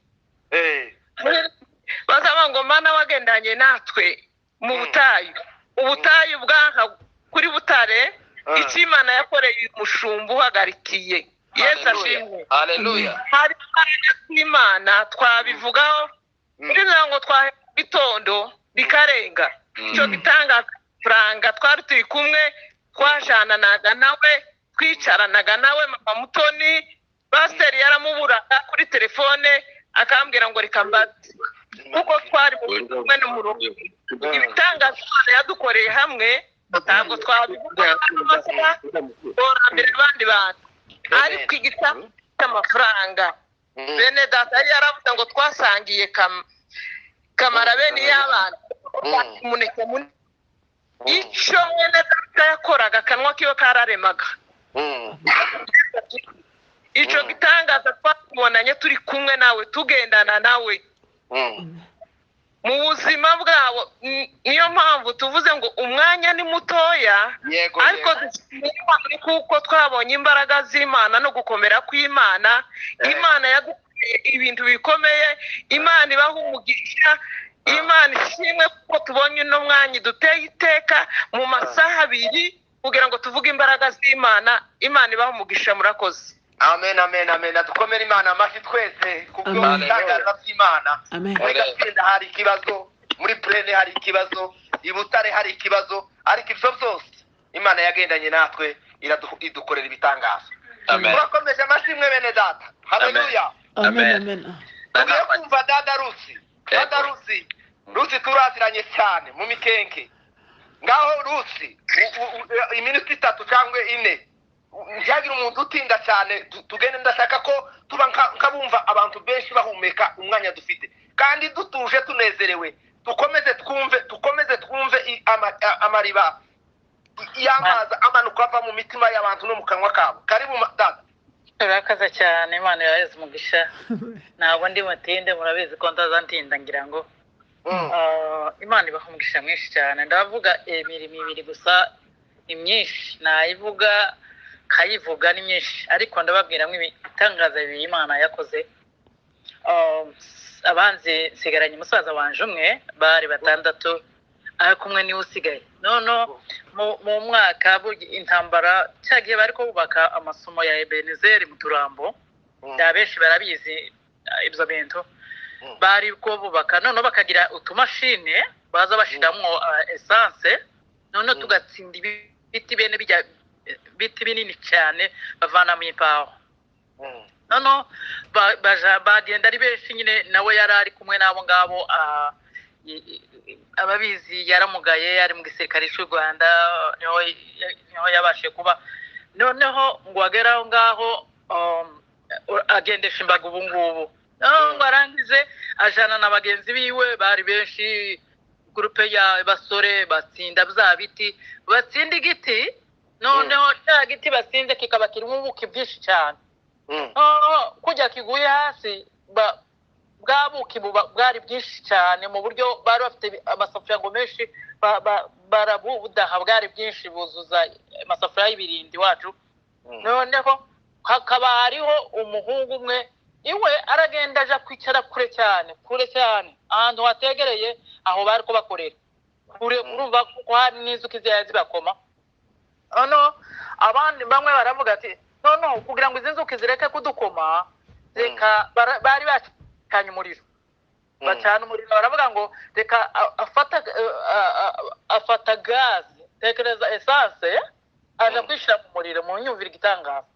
bazaba ngo Mana wagendanye natwe mu butayu, ubutayu bwaha kuri Butare, icyo Imana yakoreye uyu mushumba uhagarikiye. Yesu ashimwe. Haleluya. Hari imbaraga z'Imana twabivugaho kugira ngo twahe gitondo bikarenga. Icyo gitangaza, amafaranga, twari turi kumwe, twajananaga nawe, twicaranaga nawe. Mama Mutoni, pasiteri yaramuburaga kuri telefone, akambwira ngo reka mbaze, kuko twari mu kumwe n'umurongo. Ibitangaza Imana yadukoreye hamwe ntabwo twabivuga amasaha, tworambira abandi bantu. Ariko igitabo cy'amafaranga, bene data yari yaravuze ngo twasangiye kamara bene y'abana umuneke munini. Icyo mwene data yakoraga, akanwa kiwe kararemaga. Icyo gitangaza twakibonanye turi kumwe nawe, tugendana nawe mu buzima bwabo. Niyo mpamvu tuvuze ngo umwanya ni mutoya, ariko dushimira Imana kuko twabonye imbaraga z'Imana no gukomera kw'Imana. Imana yadukoreye ibintu bikomeye. Imana ibaha umugisha. Imana ishimwe kuko tubonye uno mwanya duteye iteka mu masaha 2 kugira ngo tuvuge imbaraga z'Imana. Imana ibaha umugisha. Murakoze. Amen, amen, amen. Dukomere Imana amashyi twese kubwo Amen. ibitangaza by'Imana. Amen. Muri Gatsinda hari ikibazo, muri Purene hari ikibazo, i Butare hari ikibazo, ariko ibyo byose Imana yagendanye natwe, idukorera ibitangaza. Amen. Turakomeje amashimwe, bene data. Haleluya. Amen. Amen. Tugiye kumva dada Rusi. Dada Rusi, Rusi turaziranye cyane mu Mikenke. Ngaho Rusi, iminota 3 cyangwa 4, ntihagire umuntu utinda cyane, tugende. Ndashaka ko tuba nk'abumva abantu benshi bahumeka umwanya dufite, kandi dutuje, tunezerewe. Dukomeze twumve, dukomeze twumve amariba y'amazi amanuka ava mu mitima y'abantu no mu kanwa kabo. Karibu dada. Urakoze cyane, Imana yaheze umugisha. Ntabwo ndi mutinde, murabizi ko ndaza ntinda, ngira ngo Imana ibaha umugisha mwinshi cyane. Ndavuga imirimo ibiri gusa, ni myinshi nayivuga kayivuga, ni myinshi, ariko ndababwiramo ibitangaza bibiri Imana yakoze. Abanzi nsigaranye umusaza wanje umwe, bari 6, ariko umwe niwe usigaye. Noneho mu mwaka burya intambara cyagiye bari kubaka amasomo ya Ebenezeri mu Turambo, ya benshi barabizi ibyo bintu bari ko bubaka. Noneho bakagira utumashine baza bashiramwo essence, noneho tugatsinda ibiti bene bijya biti binini cyane bavana mu ipaho. Noneho bagenda ari benshi nyine, nawe yari ari kumwe n'abo ngabo. Ababizi yaramugaye, ari mu gisirikare cy'u Rwanda, niho yabashije kuba. Noneho ngo agere aho ngaho, agendesha imbaga ubu ngubu. Noneho ngo arangize ajana na bagenzi biwe, bari benshi, gurupe y'abasore, batsinda bya biti, batsinda igiti. Noneho cya giti batsinze kikaba kirimo ubuki bwinshi cyane. Noneho kujya kiguye hasi, bwa buki bwari bwinshi cyane, mu buryo bari bafite amasafuriya ngo menshi, barabudaha, bwari bwinshi, buzuza amasafuriya y'ibirindi wacu. Noneho hakaba hariho umuhungu umwe, iwe aragenda aja kwicara kure cyane, kure cyane, ahantu hategereye aho bari kubakorera kure, urumva ko hari n'inzuki zari zibakoma. Noneho abandi bamwe baravuga ati noneho kugira ngo izi nzuki zireke kudukoma, Reka bari bacanye umuriro, bacana umuriro, baravuga ngo reka afata gaze, tekereza essence aja kwishira mu muriro, mu nyumvira igitangaza.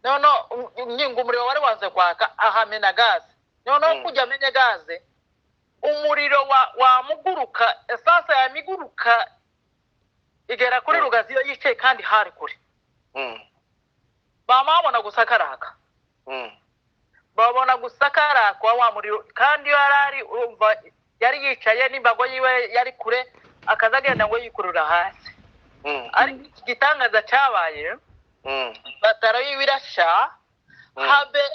Noneho ngingo umuriro wari wanze kwaka, ahamena gaze. Noneho kujya amenye gaze, umuriro wamuguruka, essence yamiguruka igera kuri Rugazi iyo yicaye, kandi hari kure. Bamabona gusa karaka, babona gusa karaka wa muriro, kandi iyo yarari urumva yari yicaye n'imbago yiwe yari kure, akaza agenda ngo yikurura hasi. Ariko iki gitangaza cyabaye, batara yiwe irasha.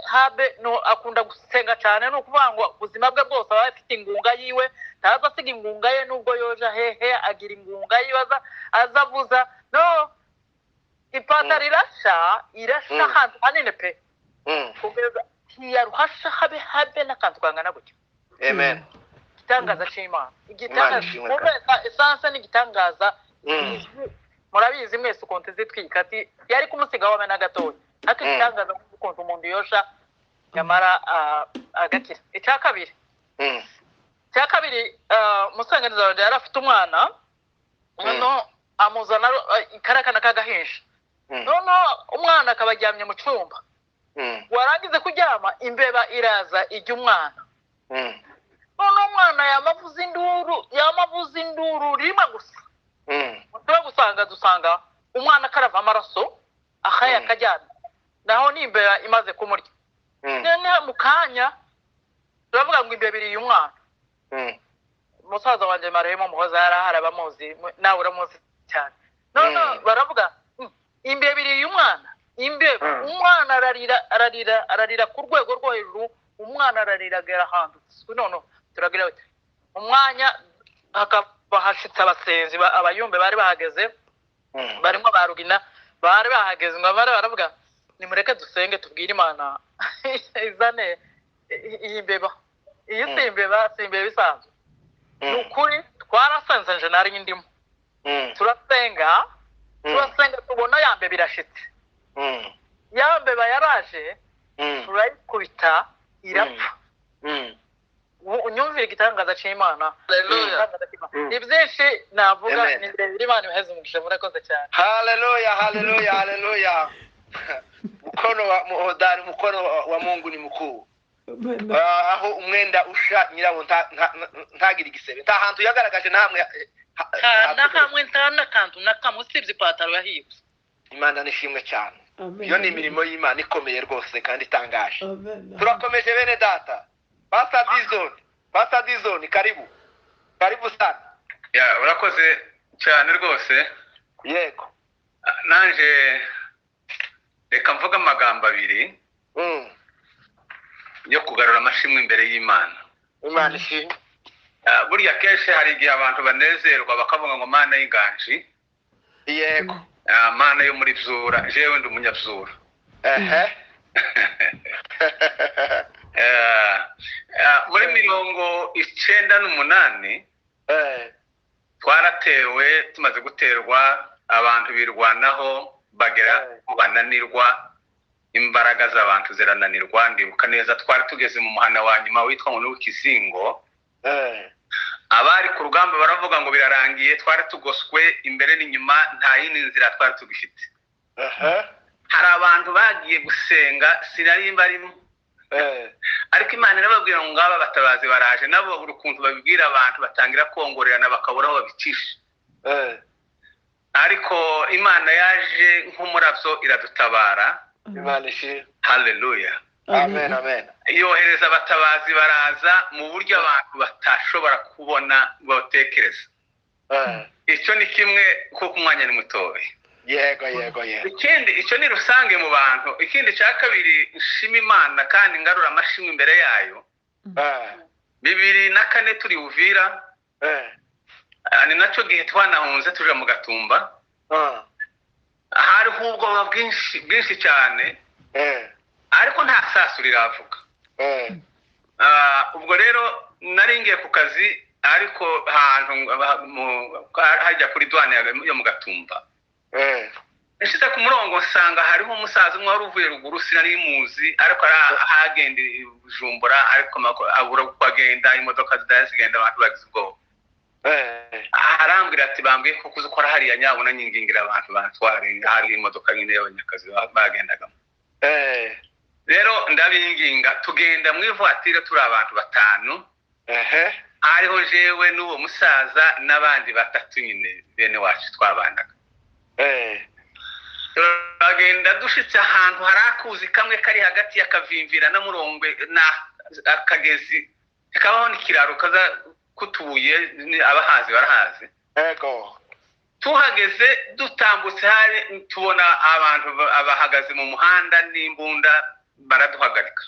Habe no akunda gusenga cyane, ni ukuvuga ngo ubuzima bwe bwose aba afite ingunga yiwe, ntaza asiga ingunga ye nubwo yoja hehe, agira ingunga yiwe azavuza. No ipantaro irasha, irasha ahantu hanini pe, kugeza ntiyaruhasha habe n'akantu kangana gutyo. Amen. Igitangaza cy'Imana, igitangaza essence ni igitangaza. Murabizi mwese ukuntu zitwika, ati yari kumusiga wame na gatoya, ariko igitangaza ukuntu umuntu yosha nyamara agakira. Icya kabiri, Musanganiza wanjye yari afite umwana, noneho amuzana karakana k'agahinja. Noneho umwana akaba aryamye mu cyumba, warangiza kuryama imbeba iraza ijya umwana. Noneho umwana yamavuza induru rimwe gusa, tuba gusanga dusanga umwana akarava amaraso ahaya akajyana, naho n'imbeba imaze kumurya. Noneho mu kanya turavuga ngo imbeba iriye umwana. Musaza wanjye Marehemu Muhoza yari ahari, abamuzi nawe uramuzi cyane. Noneho baravuga imbeba iriye umwana, imbeba umwana ararira ararira ararira ku rwego rwo hejuru, umwana ararira agera ahantu. Noneho turagira umwanya hakaba hashitse abasenzi, abayumbe bari bahageze, barimo ba Rugina bari bahageze, ngo bari baravuga nimureke dusenge tubwire Imana izane iyi mbeba, iyi si imbeba, si imbeba isanzwe. Ni ukuri twarasenze, nje nari ndimo turasenga tubona ya mbeba irashitse. Ya mbeba yaraje, turayikubita irapfa. Unyumvira igitangaza cy'Imana. Ni byinshi navuga, ni birebire. Imana ibaheze umugisha, murakoze cyane. Haleluya, haleluya, haleluya. Mkono wa hodari, mkono wa Mungu ni mkuu. Aho umwenda usha nyirawo ntagira igisebe, nta hantu yagaragaje namwe, nta hamwe, nta n'akantu na kamwe usibye ipataro yahiye. Imana nishimwe cyane. Iyo ni imirimo y'Imana ikomeye rwose kandi itangaje. Turakomeje bene data. Pastor Dizon, karibu. Karibu sana. Ya, urakoze cyane rwose. Yego. Nanje reka mvuga amagambo abiri yo kugarura amashimwe imbere y'Imana. Imana ishimwe. Burya kenshi hari igihe abantu banezerwa bakavuga ngo Mana y'inganji. Yego. Mana yo muri Byura, jewe ndi umunyabyura. Muri 98 twaratewe, tumaze guterwa abantu birwanaho bagera bananirwa, imbaraga z'abantu zirananirwa. Ndibuka neza twari tugeze mu muhana wa nyuma witwa ngo n'Ukizingo. Abari ku rugamba baravuga ngo birarangiye, twari tugoswe imbere n'inyuma, nta yindi nzira twari tugifite. Hari abantu bagiye gusenga, sinari mbarimo, ariko Imana irababwira ngo ngaba batabazi baraje, nabo babura ukuntu babibwira abantu, batangira kongorerana bakabura aho babicisha. Ariko Imana yaje nk'umuravyo iradutabara. Imana ishimwe. Haleluya. Amen, amen. Yohereza abatabazi baraza mu buryo abantu batashobora kubona batekereza. Icyo ni kimwe, kuko umwanya ni mutoya. Yego, yego, yego. Ikindi, icyo ni rusange mu bantu. Ikindi cya kabiri, nshima Imana kandi ngarura amashimwe imbere yayo. 2004 turi Uvira, ni nacyo gihe twanahunze tuja mu Gatumba. Hariho ubwoba bwinshi bwinshi cyane, ariko nta sasu riravuga. Ubwo rero nari ngiye ku kazi, ariko ahantu hajya kuri douane yo mu Gatumba. Nshyize ku murongo nsanga hariho umusaza umwe wari uvuye ruguru, sinari muzi, ariko ahagenda i Bujumbura, ariko abura uko agenda, imodoka zidahari zigenda, abantu bagize ubwoba. Arambwira ati bambwiye ko kuzi ukora hariya, nyabona nyingingira abantu bantware, hari imodoka nyine y'abanyakazi bagendagamo. Rero ndabinginga, tugenda mu ivatire turi abantu 5, hariho jewe n'uwo musaza n'abandi 3 nyine bene wacu twabanaga. Turagenda, dushitse ahantu hari akuzi kamwe kari hagati ya Kavimvira na Murongwe na akagezi, kabaho n'ikiraro kaza kutubuye, abahazi barahazi. Yego. Tuhageze dutambutse hari tubona abantu abahagaze mu muhanda n'imbunda, baraduhagarika.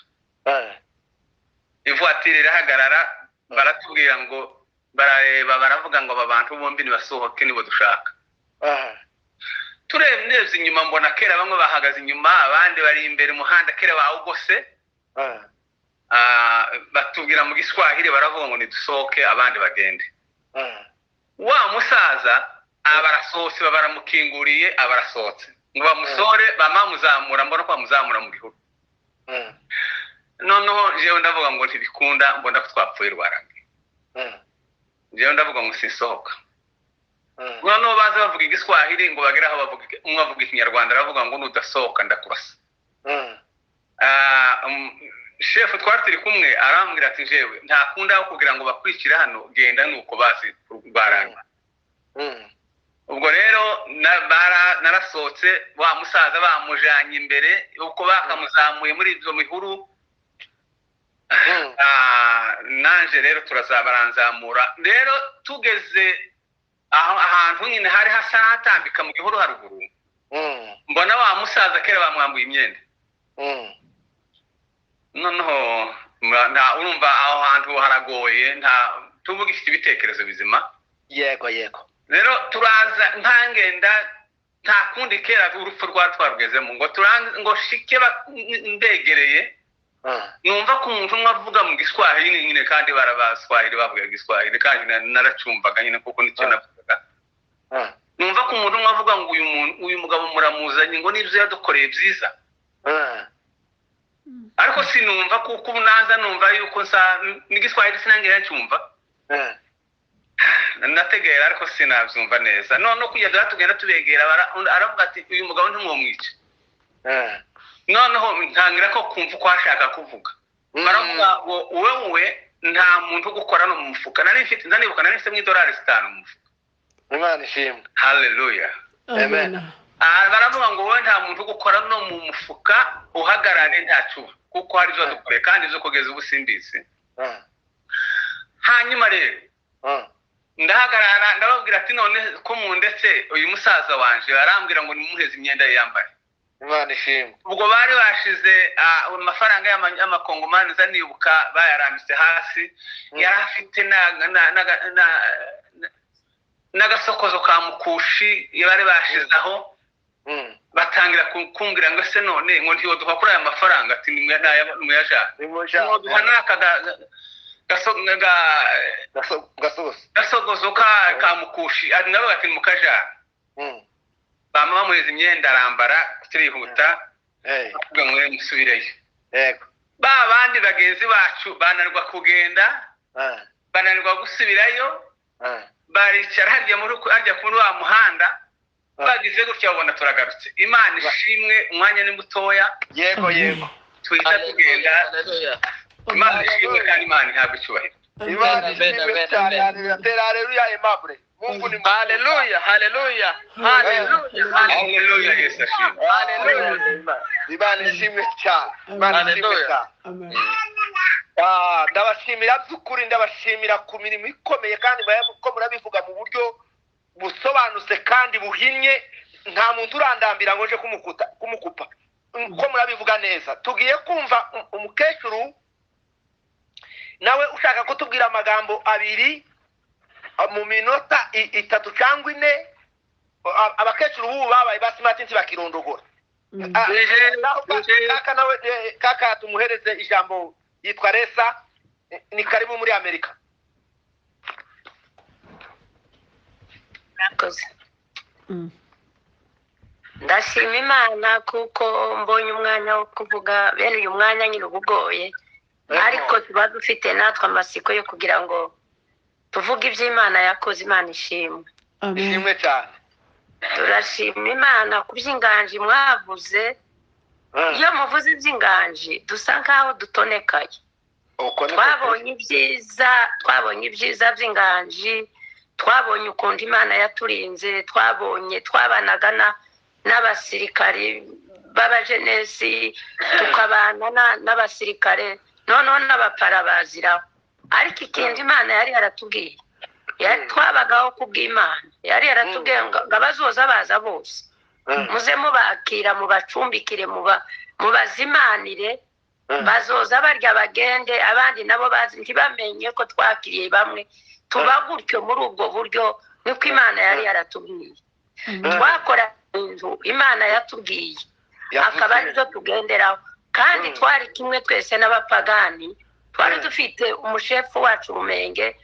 Ivatiri irahagarara, baratubwira ngo barareba, baravuga ngo aba bantu bombi nibasohoke nibo dushaka. Turebye neza inyuma mbona kera bamwe bahagaze inyuma, abandi bari imbere umuhanda kera bawugose. Batubwira mu Giswahili, baravuga ngo nidusohoke abandi bagende. Wa musaza abarasohotse, baramukinguriye, abarasohotse ngo bamusore, bamamuzamura, mbona ko bamuzamura mu gihuru. Noneho jewe ndavuga ngo ntibikunda, mbona ko twapfuye rwarangiye. Jewe ndavuga ngo sinsohoka. Noneho baza bavuga Igiswahili ngo bagere aho bavuga, umwe avuga Ikinyarwanda, aravuga ngo nudasohoka ndakurasa. Shefu twari turi kumwe arambwira ati jewe ntakunda aho kugira ngo bakwikire hano, genda nuko bazi rwarangiye. Ubwo rero narasohotse, wa musaza bamujanye imbere, uko bakamuzamuye muri ibyo mihuru. Nanje rero turazabaranzamura. Rero tugeze ahantu nyine hari hasa hatambika mu gihuru haruguru, mbona wa musaza kera bamwambuye imyenda. Noneho urumva aho hantu haragoye, nta tuvuga ifite ibitekerezo bizima. Yego yego. Rero turaza ntangenda, nta kundi kera urupfu rwa twarugezemo, ngo turanze ngo shike ndegereye, numva ko umuntu umwe avuga mu Giswahili nyine, kandi barabaswahili bavuga Igiswahili, kandi naracumvaga nyine kuko nicyo navugaga. Numva ko umuntu umwe avuga ngo uyu mugabo muramuzanye ngo nibyo yadukoreye byiza. Ariko sinumva kuko unaza numva yuko nsa n'Igiswahili sinangira ncyumva. Nategera ariko sinabyumva neza. None kugenda tugenda tubegera, aravuga ati uyu mugabo ntimwomwice. Noneho ntangira ko kumva uko ashaka kuvuga. Baravuga ngo wewe nta muntu gukora no mu mufuka. Nari mfite, ndanibuka nari mfite $5 mu mufuka. Imana ishimwe. Hallelujah. Amen. Baravuga ngo wowe nta muntu gukora no mu mufuka, uhagarare ntacuba, kuko hari ibyo dukoreye kandi ibyo kugeza ubu simbizi. Hanyuma rero ndahagarara, ndababwira ati none ko mu ndetse uyu musaza wanje arambwira ngo nimuheze imyenda ye yambaye. Imana ishimwe. Ubwo bari bashize amafaranga y'amakongomani zanibuka bayarambitse hasi, yari afite n'agasokozo ka mukushi bari bashize aho. Batangira kumbwira ngo se none ngo ntiwoduha kuri aya mafaranga, ati nimuyajana, ntiwoduha n'aka gasogozo ka mukushi, nabo bati mukajana. Bama bamuheza imyenda arambara, turihuta avuga ngo musubireyo. Ba bandi bagenzi bacu bananirwa kugenda, bananirwa gusubirayo, baricara harya muri wa muhanda, bagize gutya babona turagarutse. Imana ishimwe, umwanya ni mutoya. Yego yego. Tuhita tugenda. Imana ishimwe kandi Imana ihabwe icyubahiro. Imana ishimwe cyane. Haleluya Aimable. Mungu ni Haleluya, haleluya, haleluya, haleluya. Yesu ashimwe. Haleluya. Imana ishimwe cyane. Imana ishimwe cyane. Amen. Ndabashimira by'ukuri, ndabashimira ku mirimo ikomeye kandi ko murabivuga mu buryo busobanutse kandi buhinnye, nta muntu urandambira ngo nje kumukupa, ko murabivuga neza. Tugiye kumva umukecuru nawe ushaka kutubwira amagambo abiri mu minota 3 cyangwa 4. Abakecuru b'ubu babaye ba smart ntibakirondogora. Kaka nawe, kaka tumuhereze ijambo, yitwa Resa, ni karibu muri Amerika. Murakoze. Ndashima Imana kuko mbonye umwanya wo kuvuga. Bene uyu mwanya nyine uba ugoye, ariko tuba dufite natwe amasiko yo kugira ngo tuvuge ibyo Imana yakoze. Imana ishimwe. Ishimwe cyane. Turashima Imana ku by'inganji mwavuze. Iyo muvuze iby'inganji dusa nkaho dutonekaye. Twabonye ibyiza, twabonye ibyiza by'inganji, twabonye ukuntu Imana yaturinze, twabonye twabanaga n'abasirikari b'abajenesi, tukabana n'abasirikare, noneho n'abapara baziraho. Ariko ikintu Imana yari yaratubwiye, twabagaho kubw'Imana, yari yaratubwiye ngo abazoza baza bose muze mubakira, mubacumbikire, mubazimanire, bazoza barya bagende, abandi nabo bazi ntibamenye ko twakiriye bamwe. Tuba gutyo muri ubwo buryo, niko Imana yari yaratubwiye. Twakora inzu Imana yatubwiye, akaba arizo tugenderaho. Kandi twari kimwe twese n'abapagani, twari dufite umushefu wacu Rumenge,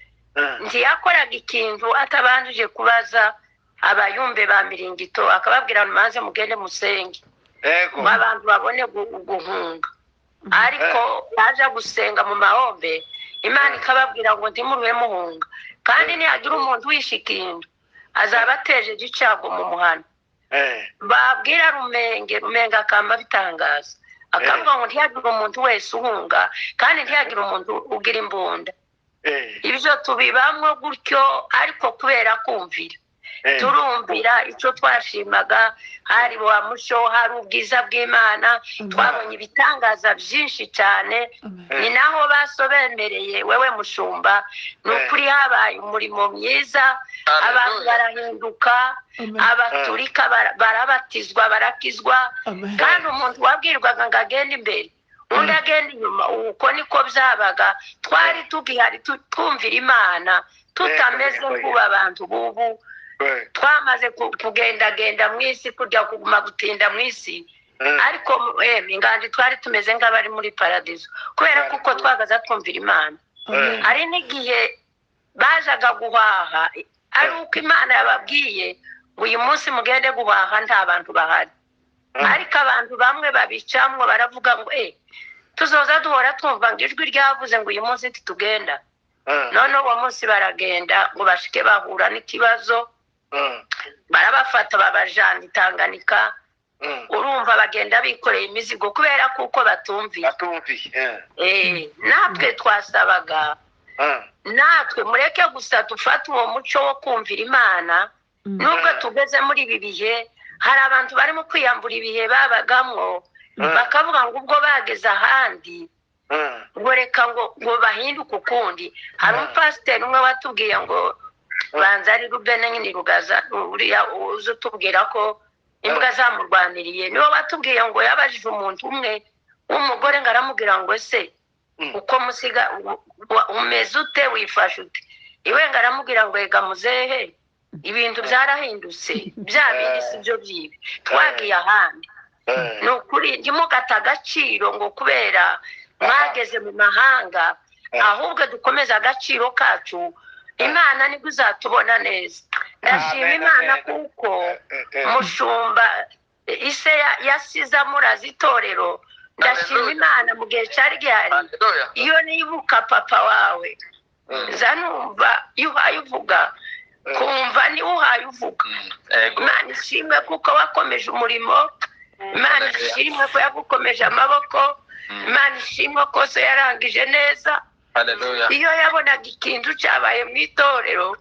ntiyakoraga ikintu atabanjije kubaza abayumbe ba Miringito, akababwira maze mugende musenge ngo abantu babone guhunga. Ariko yaje gusenga mu mahombe, Imana ikababwira ngo ntimuruhe muhunga, kandi nihagira umuntu wishe ikintu azaba ateje igicago mu muhanda. Babwira Rumenge, Rumenge akamba bitangaza, akavuga ngo ntihagire umuntu wese uhunga, kandi ntihagire umuntu ugira imbunda. Ibyo tubibamwo gutyo, ariko kubera kumvira turumvira icyo twashimaga. Hari wa muco, hari ubwiza bw'Imana, twabonye ibitangaza byinshi cyane. Ni naho basobemereye wewe mushumba, ni ukuri habaye umurimo mwiza, abantu barahinduka, abaturika barabatizwa, barakizwa. Kandi umuntu wabwirwaga ngo agende imbere, undi agenda inyuma, uko niko byabaga. Twari tugihari twumvira Imana, tutameze nk'ubu abantu bubu twamaze kugendagenda mu isi, kurya kuguma gutinda mu isi. Ariko inganji twari tumeze nk'abari muri paradizo, kubera kuko twagaza twumvira Imana. Hari n'igihe bajaga guhaha ari uko Imana yababwiye ngo uyu munsi mugende guhaha nta bantu bahari, ariko abantu bamwe babicamwo baravuga ngo tuzoza duhora twumva ngo ijwi ryavuze ngo uyu munsi ntitugenda. None uwo munsi baragenda ngo bashike bahura n'ikibazo, barabafata babajana Tanganyika. Urumva bagenda bikoreye imizigo kubera kuko batumviye. Natwe twasabaga, natwe mureke gusa dufate uwo muco wo kumvira Imana. Nubwo tugeze muri ibi bihe, hari abantu barimo kwiyambura ibihe babagamwo, bakavuga ngo ubwo bageze ahandi ngo reka ngo bahinduke ukundi. Hari umupasiteri umwe watubwiye ngo banza ari Rubene nyine Rugaza, uriya uzi utubwira ko imbwa zamurwaniriye, niwe watubwiye ngo yabajije umuntu umwe w'umugore ngo aramubwira ngo ese uko musiga umeze ute, wifashe ute? Iwe ngo aramubwira ngo ega muzehe, ibintu byarahindutse, bya bindi si byo byibi, twagiye ahandi. Ni ukuri ntimugate agaciro ngo kubera mwageze mu mahanga, ahubwo dukomeze agaciro kacu. Imana nibwo izatubona neza. Ndashima Imana kuko mushumba ise yasize amuraza itorero. Ndashima Imana mu gihe cyari gihari, iyo nibuka papa wawe nza numva iyo uhaye uvuga, kumva niwe uhaye uvuga. Imana ishimwe kuko wakomeje umurimo, Imana ishimwe ko yagukomeje amaboko, Imana ishimwe ko se yarangije neza. Iyo yabonaga ikintu cyabaye mu itorero,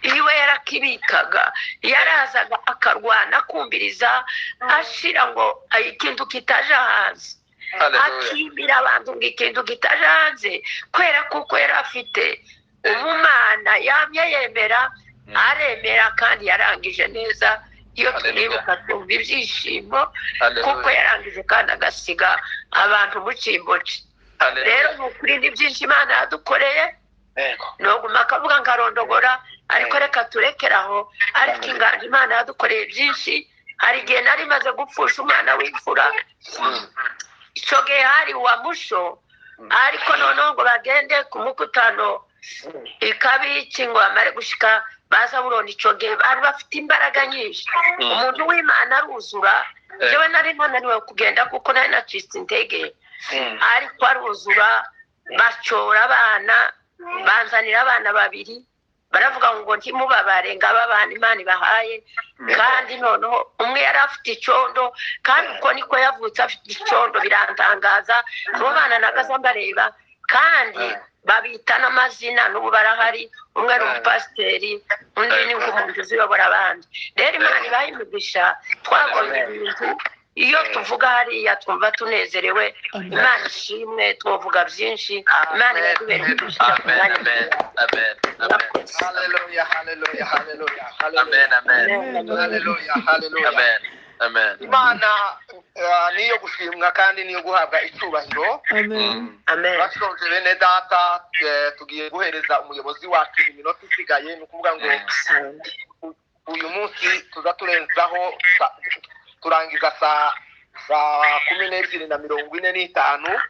iwe yarakibikaga, yarazaga akarwana akumviriza, ashira ngo ikintu kitaje hanze, akibira abantu ngo ikintu kitaje hanze, kubera kuko yari afite ubumana, yamye yemera, aremera kandi yarangije neza. Iyo turibuka twumva ibyishimo kuko yarangije kandi agasiga abantu mu cyimbo cye. Rero ni ukuri ni byinshi Imana yadukoreye, noguma akavuga nkarondogora, ariko reka turekeraho. Ariko inganji Imana yadukoreye byinshi. Hari igihe nari maze gupfusha umwana w'imfura, icyo gihe hari uwa musho, ariko noneho ngo bagende ku mukutano ikabiki ngo bamare gushika Baza burona icyo gihe bari bafite imbaraga nyinshi. Umuntu w'Imana aruzura. Njyewe nari ntananiwe kugenda kuko nari nacitse intege, ariko aruzura, bacyora abana, banzanira abana babiri, baravuga ngo ntimubabare, ngo aba bana Imana ibahaye. Kandi noneho umwe yari afite icyondo, kandi uko niko yavutse afite icyondo, birantangaza. Abo bana nagaza mbareba, kandi babita n'amazina, n'ubu barahari. Umwe ni umupasiteri, undi ni nk'umuntu uziyobora abandi. Rero Imana ibaha imigisha. Twabonye ibintu, iyo tuvuga hariya twumva tunezerewe. Imana ishimwe, twavuga byinshi. Imana iradubera imigisha ku mwanya. Haleluya, haleluya, haleluya. Amen, amen. Haleluya, haleluya. Amen, amen. Imana niyo gushimwa kandi niyo guhabwa icyubahiro. Amen. Amen. Bashoje bene data, tugiye guhereza umuyobozi wacu iminota isigaye. Ni ukuvuga ngo uyu munsi tuza turenzaho, turangiza saa 12:45.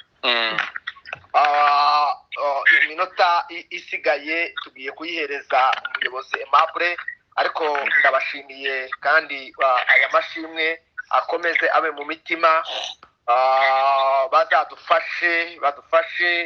Iminota isigaye tugiye kuyihereza umuyobozi Aimable, ariko ndabashimiye kandi aya mashimwe akomeze abe mu mitima. Bazadufashe, badufashe.